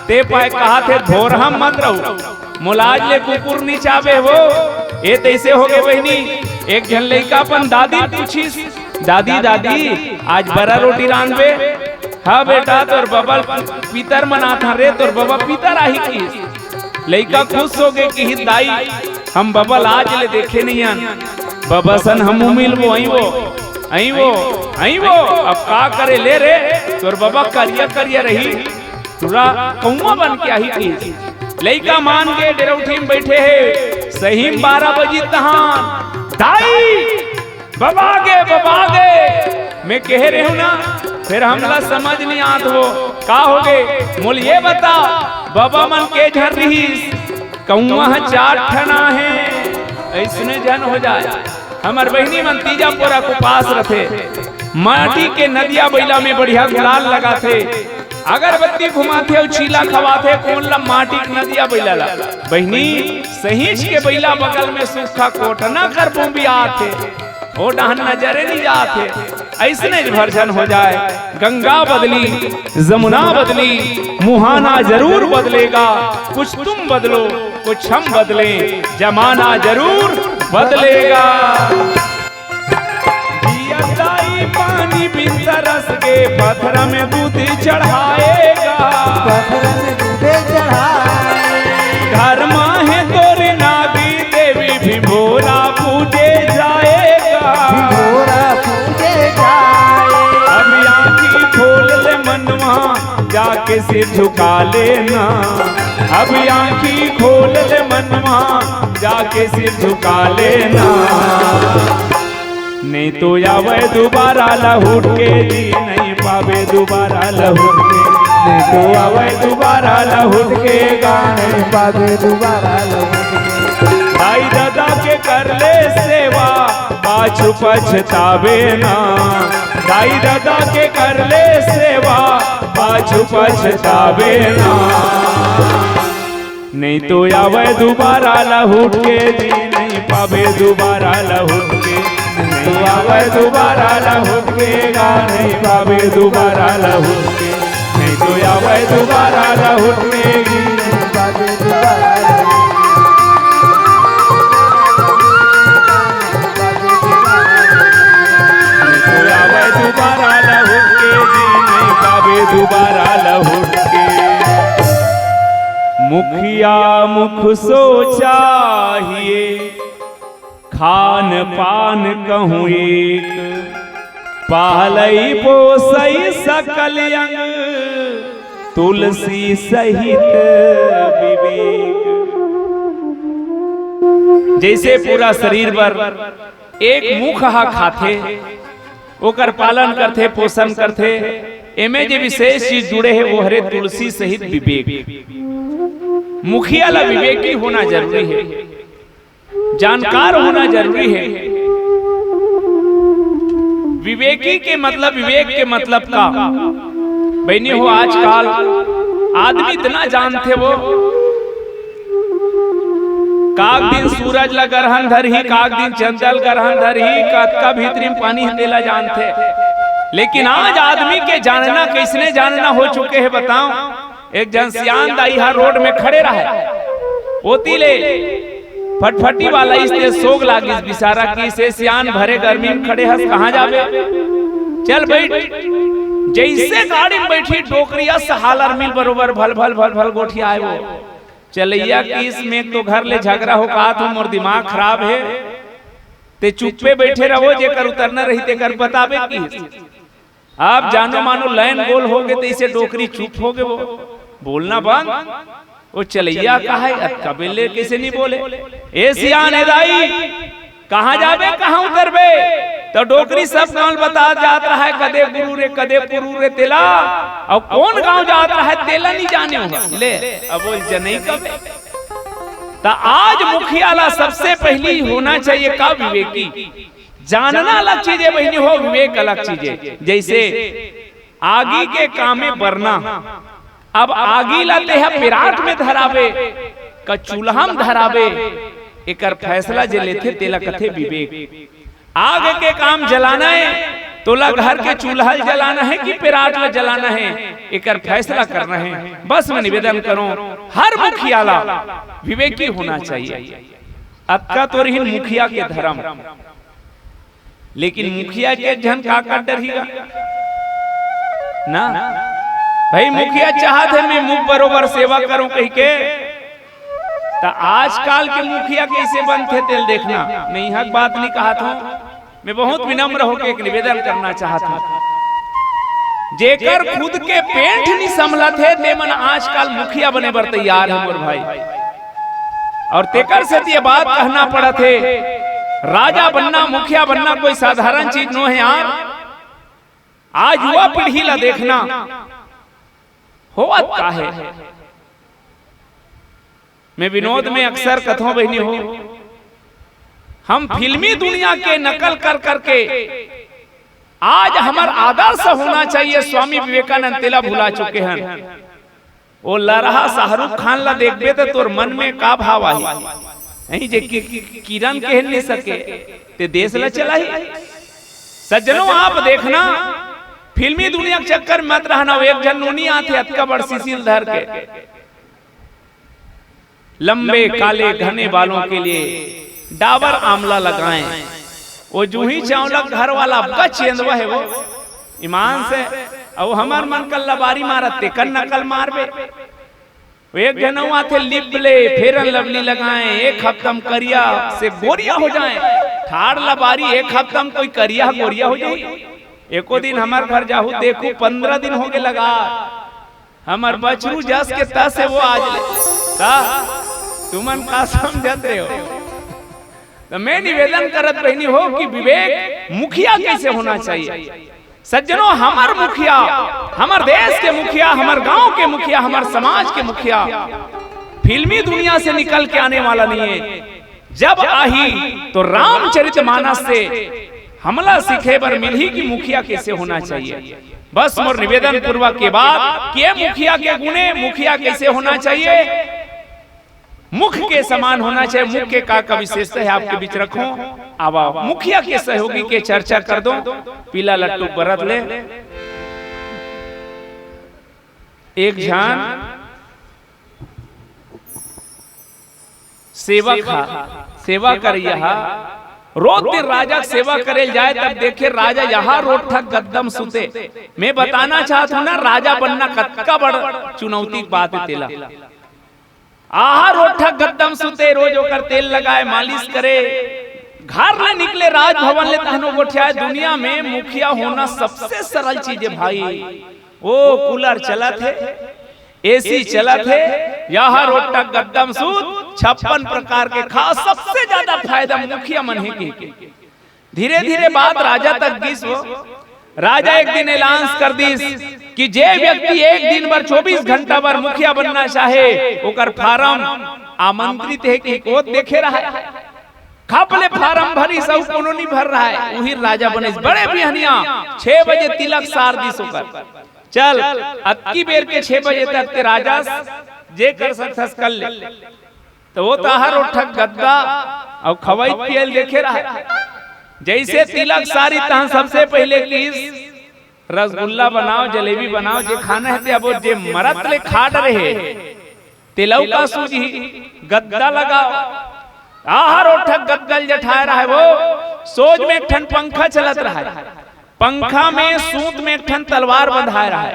ते पाए कहाथे धोरहा मत रहू, मोला आज ले कुकुर नी चाबे हो। ए तैसे होगे बहिनी, एक झन लइका अपन दादी ल पूछिस, दादी, दादी, आज बरा रोटी रांधबे? हाँ बेटा, तोर बबा ल पितर मनाथन रे, तोर बबा पितर आही किहिस। लइका खुश होगे किहिस, दाई, हम बबा ल आज ले देखे नइ हन। बबा सन हमू मिलबो, अइबो, अइबो, अइबो। अब का करे ले रे, तोर बबा करिया करिया रही, टूरा कौआ बन के आही किहिस। लइका मान गे, डेरौठी म बइठे हे, सही म बारा बजिस तहान, दाई, बबा गे, बबा गे, मैं कहे रेहेंव ना, फेर हमला समझ नइ आत हो। का होगे? मोला ये बता, बबा मन के झन रिहिस, कौआ ह चार ठन आहे, अइसने झन हो जाय। हमर बहिनी मन तीजा पोरा के उपास रथे, माटी के नदिया बइला में बढ़िया गुलाल लगाथे, अगरबत्ती घुमाथे अउ चीला खवाथे, कोन ला? माटी के नदिया बइला ला। बहिनी, सहींच के बइला बगल में सुक्खा कोटना कर बोंबियाथे, ओ डहन नजरे नइ जाथे। अइसने भर झन हो जाय, गंगा बदली, जमुना बदली, मुहाना जरूर बदलेगा। कुछ तुम बदलो, कुछ हम बदलें, जमाना जरूर बदलेगा। जिया दाई पानी बिन तरस के पथरा में दूध चढ़ाएगा। पथरा में दूध चढ़ाए। घर माँ है तोरे नागी देवी भिंभोरा पूजे जाएगा। भिंभोरा पूजे जाए। अब आँखी खोल ले मनवा, जाके सिर झुका लेना। अब आँखी खोल ले मनवा, जाके सिर झुका लेना। नहीं तो आवे दोबारा लहुट के जी, नहीं पावे दोबारा लहुट के। नहीं तो आवे दोबारा लहुट के गा, नहीं पावे दोबारा लहुट के। दाई ददा के कर ले सेवा, पाछू पछतावे ना। दाई ददा के कर ले सेवा, पाछू पछतावे ना। नहीं तो आवे दोबारा लहुट के जी, नहीं पावे दोबारा लहुट के। नहीं तो आवे दोबारा लहुट के गा, नहीं पावे दोबारा लहुट के। नहीं तो आवे दोबारा लहुट के जी, नहीं पावे दोबारा लहुट के। नहीं तो आवे दोबारा लहुट के जी, नहीं पावे दोबारा लहुट के। मुखिया मुख सोचा हिये, खान पान कहूँ एक, पालई पोसई सकल अंग, तुलसी सहित विवेक। जइसे पूरा शरीर बर एक मुख हा खाथे, ओकर पालन करथे, पोषण करथे, एमे जे विशेष चीज जुड़े हे, वो हरे तुलसी सहित विवेक। मुखिया ला विवेकी होना जरूरी हे, जानकार होना जरूरी हे। विवेकी के मतलब, विवेक के मतलब का? बहिनी हो, आजकल आदमी इतना जानथे वो, काग दिन सूरज ला गरहन धरही, काग दिन चंदा ला गरहन धरही, कतका भीतरी म पानी हे तेला जानथे। लेकिन आज आदमी के जानना कइसने जानना हो चुके हे बताओ। एक झन सियान दाई हा रोड में खड़े रहय, ओती ले फटफटी वाला अइसने सोग लागिस, बिसारा कहिस, "ए सियान, भरे गर्मी में खड़े हस, कहाँ जाबे? चल बइठ।" जइसे गाड़ी में बइठिस, डोकरी अस हालर मिल बरोबर भल भल भल भल गोठियाय वो। चलइया कहिस, "मैं तो घर ले झगरा हो कहात हँव, मोर दिमाग खराब हे, तें चुप्पे बइठे रह, जेकर उतरना रही तेकर बताबे," कहिस। अब जानो मानो लाइन गोल होगे, तइसे डोकरी चुप होगे, वो बोलना बंद। वो चलइया का है, अतका बेर ले कइसे नहीं बोले? ए सियान, ए दाई, कहाँ जाबे, कहाँ उतरबे? त डोकरी सब गाँव ल बता जात रहय, कदे गुरु रे, कदे पुरू रे तेला, अउ कोन गाँव जात रहय तेला नहीं जाने हो। ले, अब वो जनई कबे? त आज मुखिया ला सबसे पहिली होना चाहिए का? विवेकी। जानना अलग चीज हे बहिनी हो, विवेक अलग चीज हे। जइसे आगी के कामे बरना, अब आगी ला तेहा पेराट में धराबे, का चूल्हा में धराबे, एकर फैसला जे लेथे तेला कथे विवेक। आग के काम जलाना हे, तोला घर के चूल्हा ल जलाना हे कि पेराट ल जलाना हे, एकर फैसला करना हे। बस मैं निवेदन करों, हर मुखिया ला विवेकी होना चाहिए। अतका तो रहिन मुखिया के धरम, लेकिन मुखिया के झन का कर डरही गा? ना भाई, मुखिया चाहत हे मैं मुख बरोबर सेवा करों कहिके। त आजकाल के मुखिया कइसे बनथे तेल देखना। मैं इहाँ के बात नहीं कहत हों, मैं बहुत विनम्र होके एक निवेदन करना चाहत हों। जेकर खुद के पेट नहीं संभलत हे, ते मन आजकाल मुखिया बने बर तैयार हे मोर भाई। अउ तेकर सेती ये बात कहना पड़त हे, राजा बनना, मुखिया बनना कोई साधारण चीज नो हे यार। आज युवा पीढ़ी ला देखना, होवत का हे? मैं विनोद में अक्सर कथों बहिनी हो, हम फिल्मी दुनिया के नकल कर करके आज हमर आदर्श होना चाहिए स्वामी विवेकानंद, तेला भुला चुके हन। वो लरहा शाहरुख खान ला देखबे त तोर मन में का भाव आही? नहीं जे कि, किरण कह नहीं सके, ते देश ला चलाही। सज्जनों, आप देखना, फिल्मी दुनिया के चक्कर में मत रहना। वो एक झन नोनी आथे अतका बड़ सिसिल धर के, लंबे काले घने बालों के लिए डाबर आंवला लगाएं। वो जूही चांवला घर वाला अबका चेंदवा हे वो, ईमान से। अउ हमर मन कर लबारी मारत, तेकर नकल मारबे। वो एक झन अउ आथे, लिप ले, फेरन लवली लगाएं, एक हफ्ता में करिया से गोरिया हो जाएं। ठाड़ लबारी, एक हफ्ता में कोई करिया गोरिया हो जाही? एको दिन हमर घर जाहू, देखू, पंद्रह दिन होगे लगा। हमर बछरू जस के तस हे वो आज ले। का? तुमन का समझत रहे हो? त मैं निवेदन करत बहिनी हो कि विवेक मुखिया कइसे होना चाहिए। सज्जनों, हमर मुखिया, हमर देश के मुखिया, हमर गांव के मुखिया, हमर समाज के मुखिया फिल्मी दुनिया से निकल के आने वाला नहीं हे। जब आही तो रामचरितमानस से हमला सीखे बर मिलही कि मुखिया कइसे होना चाहिए। बस मोर निवेदन पूर्वक ये बात कि ये मुखिया के गुण हे, मुखिया कइसे होना चाहिए, मुख के समान होना चाहिए। मुख के का का विशेषता हे आपके बीच रखों। अब आओ, मुखिया के सहयोगी के चर्चा कर दो। पीला लट्टू बरत ले, एक झन सेवक हा, सेवा करइया हा, रोज दिन राजा के सेवा करे ल जाए, तब देखे राजा यहाँ रोठक गद्दा म सुते। मैं बताना चाहत हूँ ना, राजा बनना कतका बड़ चुनौती के बात हे तेला। आहा रोठक गद्दा म सुते, रोज ओकर तेल लगाए, मालिश करे, घर ले निकले राजभवन ले तहनो गोठियाए। दुनिया में मुखिया होना सबसे सरल चीज हे भाई। ओ कूलर चलत हे, एसी चलत हे, यहाँ रोठक गद्दा म सूत, छप्पन प्रकार के खा, सबसे ज्यादा फायदा मुखिया मन हे के। धीरे धीरे बात राजा तक गिस वो। राजा एक दिन अनाउंस कर दिस कि जे व्यक्ति एक दिन बर चौबीस घंटा बर मुखिया बनना चाहे, ओकर फारम आमंत्रित हे कि कोत देखे रहय। खप ले फारम भरिस अउ कोनो नी भर रहय, उही राजा बनिस। बड़े बिहनिया छह बजे तिलक सार दिस ओकर। चल, अतकी बेर के छह बजे तक ते राजा जे कर सकथस कर ले। त वो तहा रोठक गद्दा अउ खवई पियल देखे रहय। जइसे तिलक सारी तहन सबसे पहिले किस रसगुल्ला बनाओ, जलेबी बनाओ, जे खाना हे ते। अब वो जे मरत ले खा डरे हे, तेला अउ का सूझही, गद्दा लगाओ। आहा रोठक गद्दा ल जठाए रहय वो, सोज में एक ठन पंखा चलत रहय। पंखा में सूत में एक ठन तलवार बंधाए रहय।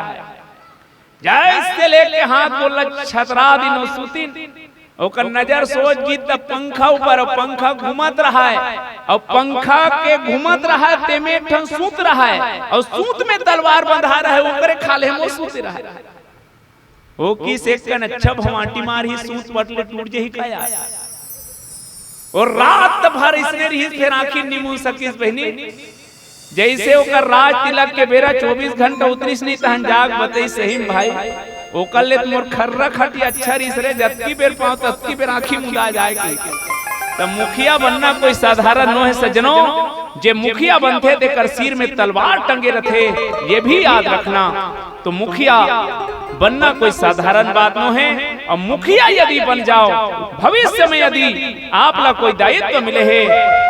जइसे लेके हाथ बोला छतरा दिनो सुतिन। ओकर नजर सोच गिस त पंखा ऊपर, अउ पंखा घूमत रहय, अउ पंखा के घूमत रहय, तेमे एक ठन सूत रहय, अउ सूत में तलवार बंधा रहय, ओकरे खाल्हे म ओ सूते रहय। ओ किस एक कन अच्छा भवांटी मारही, सूत पट ले टूट जही का यार। अउ रात भर इसने रहिस, फेर आँखी नी मूंद सकिस बहिनी। जइसे ओकर राज तिलक के बेरा चौबीस घंटा उतरिस नहीं तहन जाग बतइस, सही में भाई, ओकर ले त मोर खर्रा खटिया अच्छा रहिस रे, जतकी बेर पाँव ततकी बेर आँखी मुदा जाय के। त मुखिया बनना कोई साधारण नो हे सज्जनों, जे मुखिया बनथे तेकर सिर में तलवार टंगे रथे, ये भी याद रखना। तो मुखिया बनना कोई साधारण बात नो हे। अउ मुखिया यदि बन जाव, भविष्य में यदि आप ला कोई दायित्व मिले हे,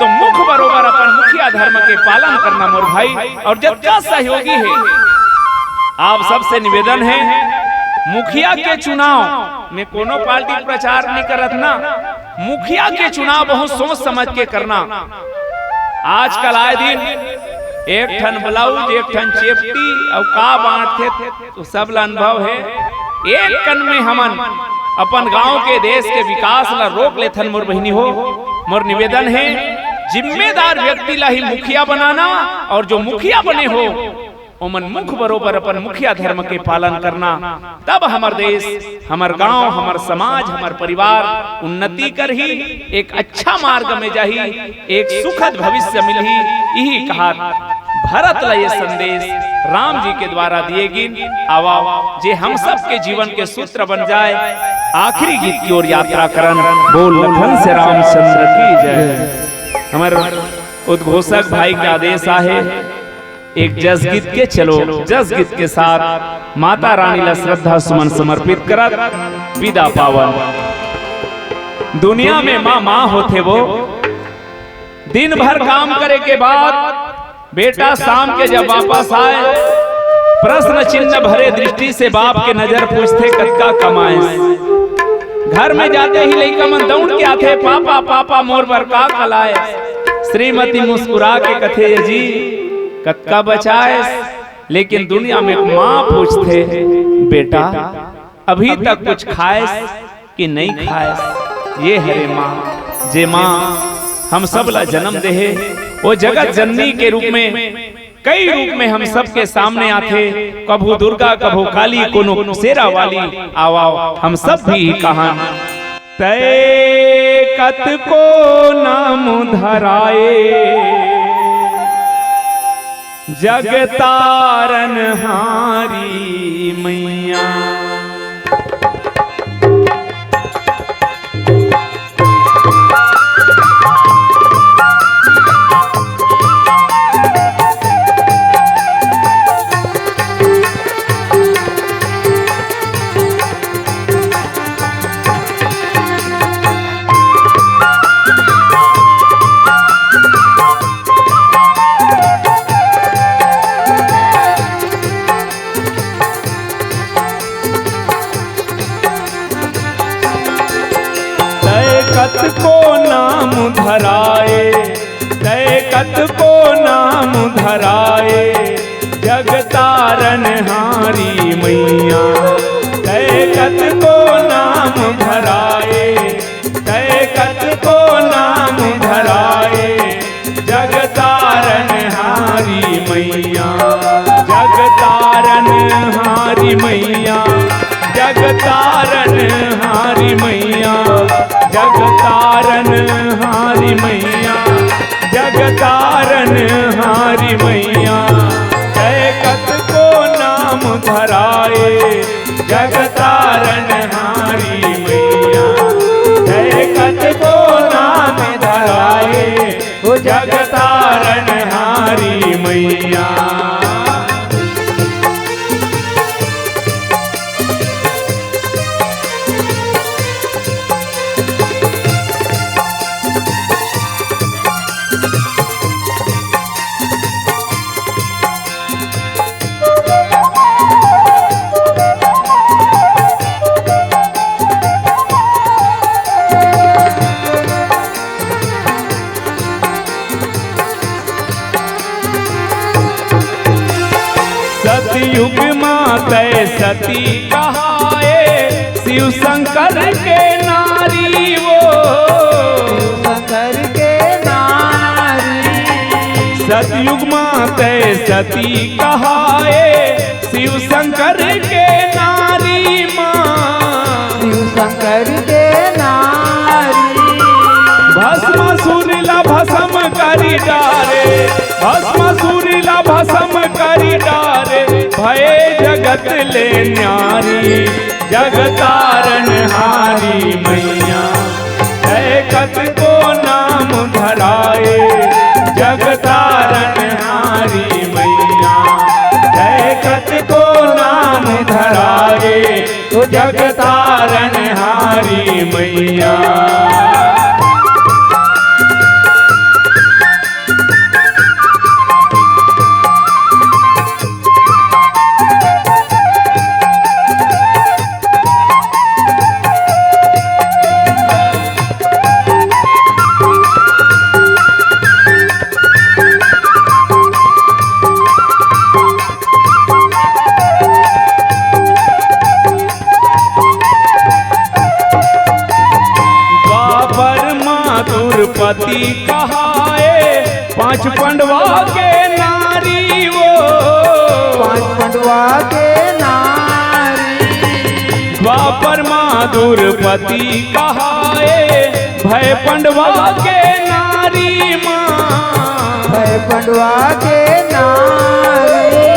तो मुख बरोबर अपन मुखिया धर्म के पालन करना मोर भाई। अउ जतका सहयोगी हे, आप सबसे निवेदन हे, मुखिया के चुनाव में कोनो पार्टी के प्रचार नहीं करत ना, मुखिया के चुनाव बहुत सोच समझ के करना। आजकल आए दिन एक ठन ब्लाउज, एक ठन चेपटी, अउ का बांटथे, तो सब ला अनुभव हे। एक कन में हमन अपन गांव के, देश के विकास ला रोक लेथन। मोर बहिनी हो, मोर निवेदन हे, जिम्मेदार व्यक्ति ला ही मुखिया बनाना, अउ जो मुखिया बने हो, ओमन मुख बरोबर अपन मुखिया धर्म के पालन करना, तब हमर देश, हमर गांव, हमर समाज, हमर परिवार उन्नति करही, एक अच्छा मार्ग में जाही, एक सुखद भविष्य मिलही। इही कहत भरत ला ये संदेश राम जी के द्वारा दिए गिन। आवा, जे हम सब के जीवन के सूत्र बन जाय। आखिरी गीत की ओर यात्रा करन। बोल लखन से रामचंद्र की जय। हमर उद्घोषक भाई के आदेश आहे, एक जस गीत के, चलो जस गीत के साथ माता रानी ला श्रद्धा सुमन समर्पित करत विदा पावन। दुनिया में माँ, माँ होथे वो। दिन भर काम करे के बाद बेटा शाम के जब वापस आए, प्रश्न चिन्ह भरे दृष्टि से बाप के नजर पूछथे, "कतका कमाएस?" घर में जाते ही लइका मन दौड़ के आथे, "पापा, पापा, मोर बर का का लाएस?" श्रीमती मुस्कुरा के कथे, "ए जी, कतका बचाएस?" लेकिन दुनिया में माँ पूछथे, "बेटा, अभी तक कुछ खाएस कि नहीं खाएस?" ये हरे माँ, जे माँ हम सब ला जन्म देहे, वो जगत जननी के रूप में, कई रूप में हम सबके सामने आथे। कभू दुर्गा, कभू काली, कोनो शेरा वाली। आवा, हम सब भी कहन, तय कतको नाम धराए, जग तारन हारी मैया। तय कतको नाम धराए, तय कतको नाम धराए, जग तारन हारी मैया। तय कतको नाम धराए, तय कतको नाम धराए, जग तारन हारी मैया, जग तारन हारी मैया, जग तारन हारी मैया, जग तारन हारी मैया, जग तारन हारी मैया। तय कतको नाम धराए, जग तारन हारी मैया। तय कतको नाम धराए, ओ जग तारन हारी मैया। सतयुग मा तय सती कहाए, शिव शंकर के नारी सतयुग मा तैं सती कहाए, शिव शंकर के नारी मा। शिव शंकर के नारी। भस्मासुर ला भस्म करि डारे, भस्मासुर ला भस्म करि डारे, भये जगत ले न्यारी। जग तारनहारी मैया, तैं कतको नाम धराए। जग तारनहारी मैया, तैं कतको नाम धराए। ओ जग तारनहारी मैया। द्वापर मा दुरपति कहाए, पांच पंडवा के नारी वो। पांच पंडवा के नारी। द्वापर मा दुरपति कहाए, भय पंडवा के नारी मा। भय पंडवा के नारी।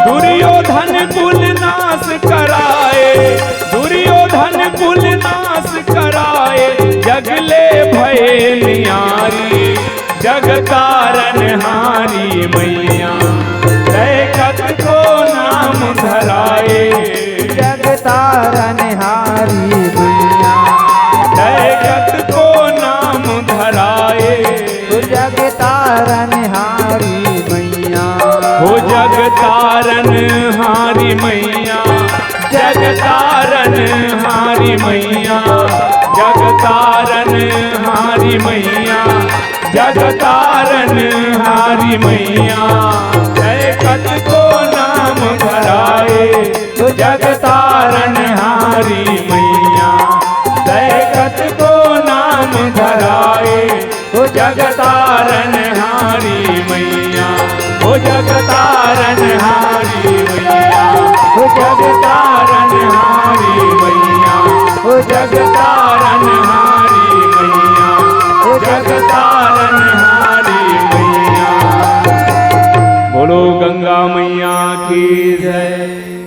दुर्योधन कुल नाश कराए, दुर्योधन कुल नाश कराए, जग ले भय न्यारी। जग तारनहारी मैया, तैं कतको नाम धराए। जग तारनहारी मैया। तैं कतको नाम धराए। ओ जग तारनहारी मैया। ओ जग तारनहारी मैया। जग तारनहारी मैया। जग तारनहारी मैया। जग तारनहारी मैया, तैं कतको नाम धराए। ओ जग तारनहारी मैया, तैं कतको नाम धराए। ओ जग तारनहारी मैया, ओ जग तारनहारी मैया, ओ जग तारनहारी मैया, ओ जग तारनहारी मैया, ओ जग तारनहारी मैया। बोलो गंगा मैया की जय।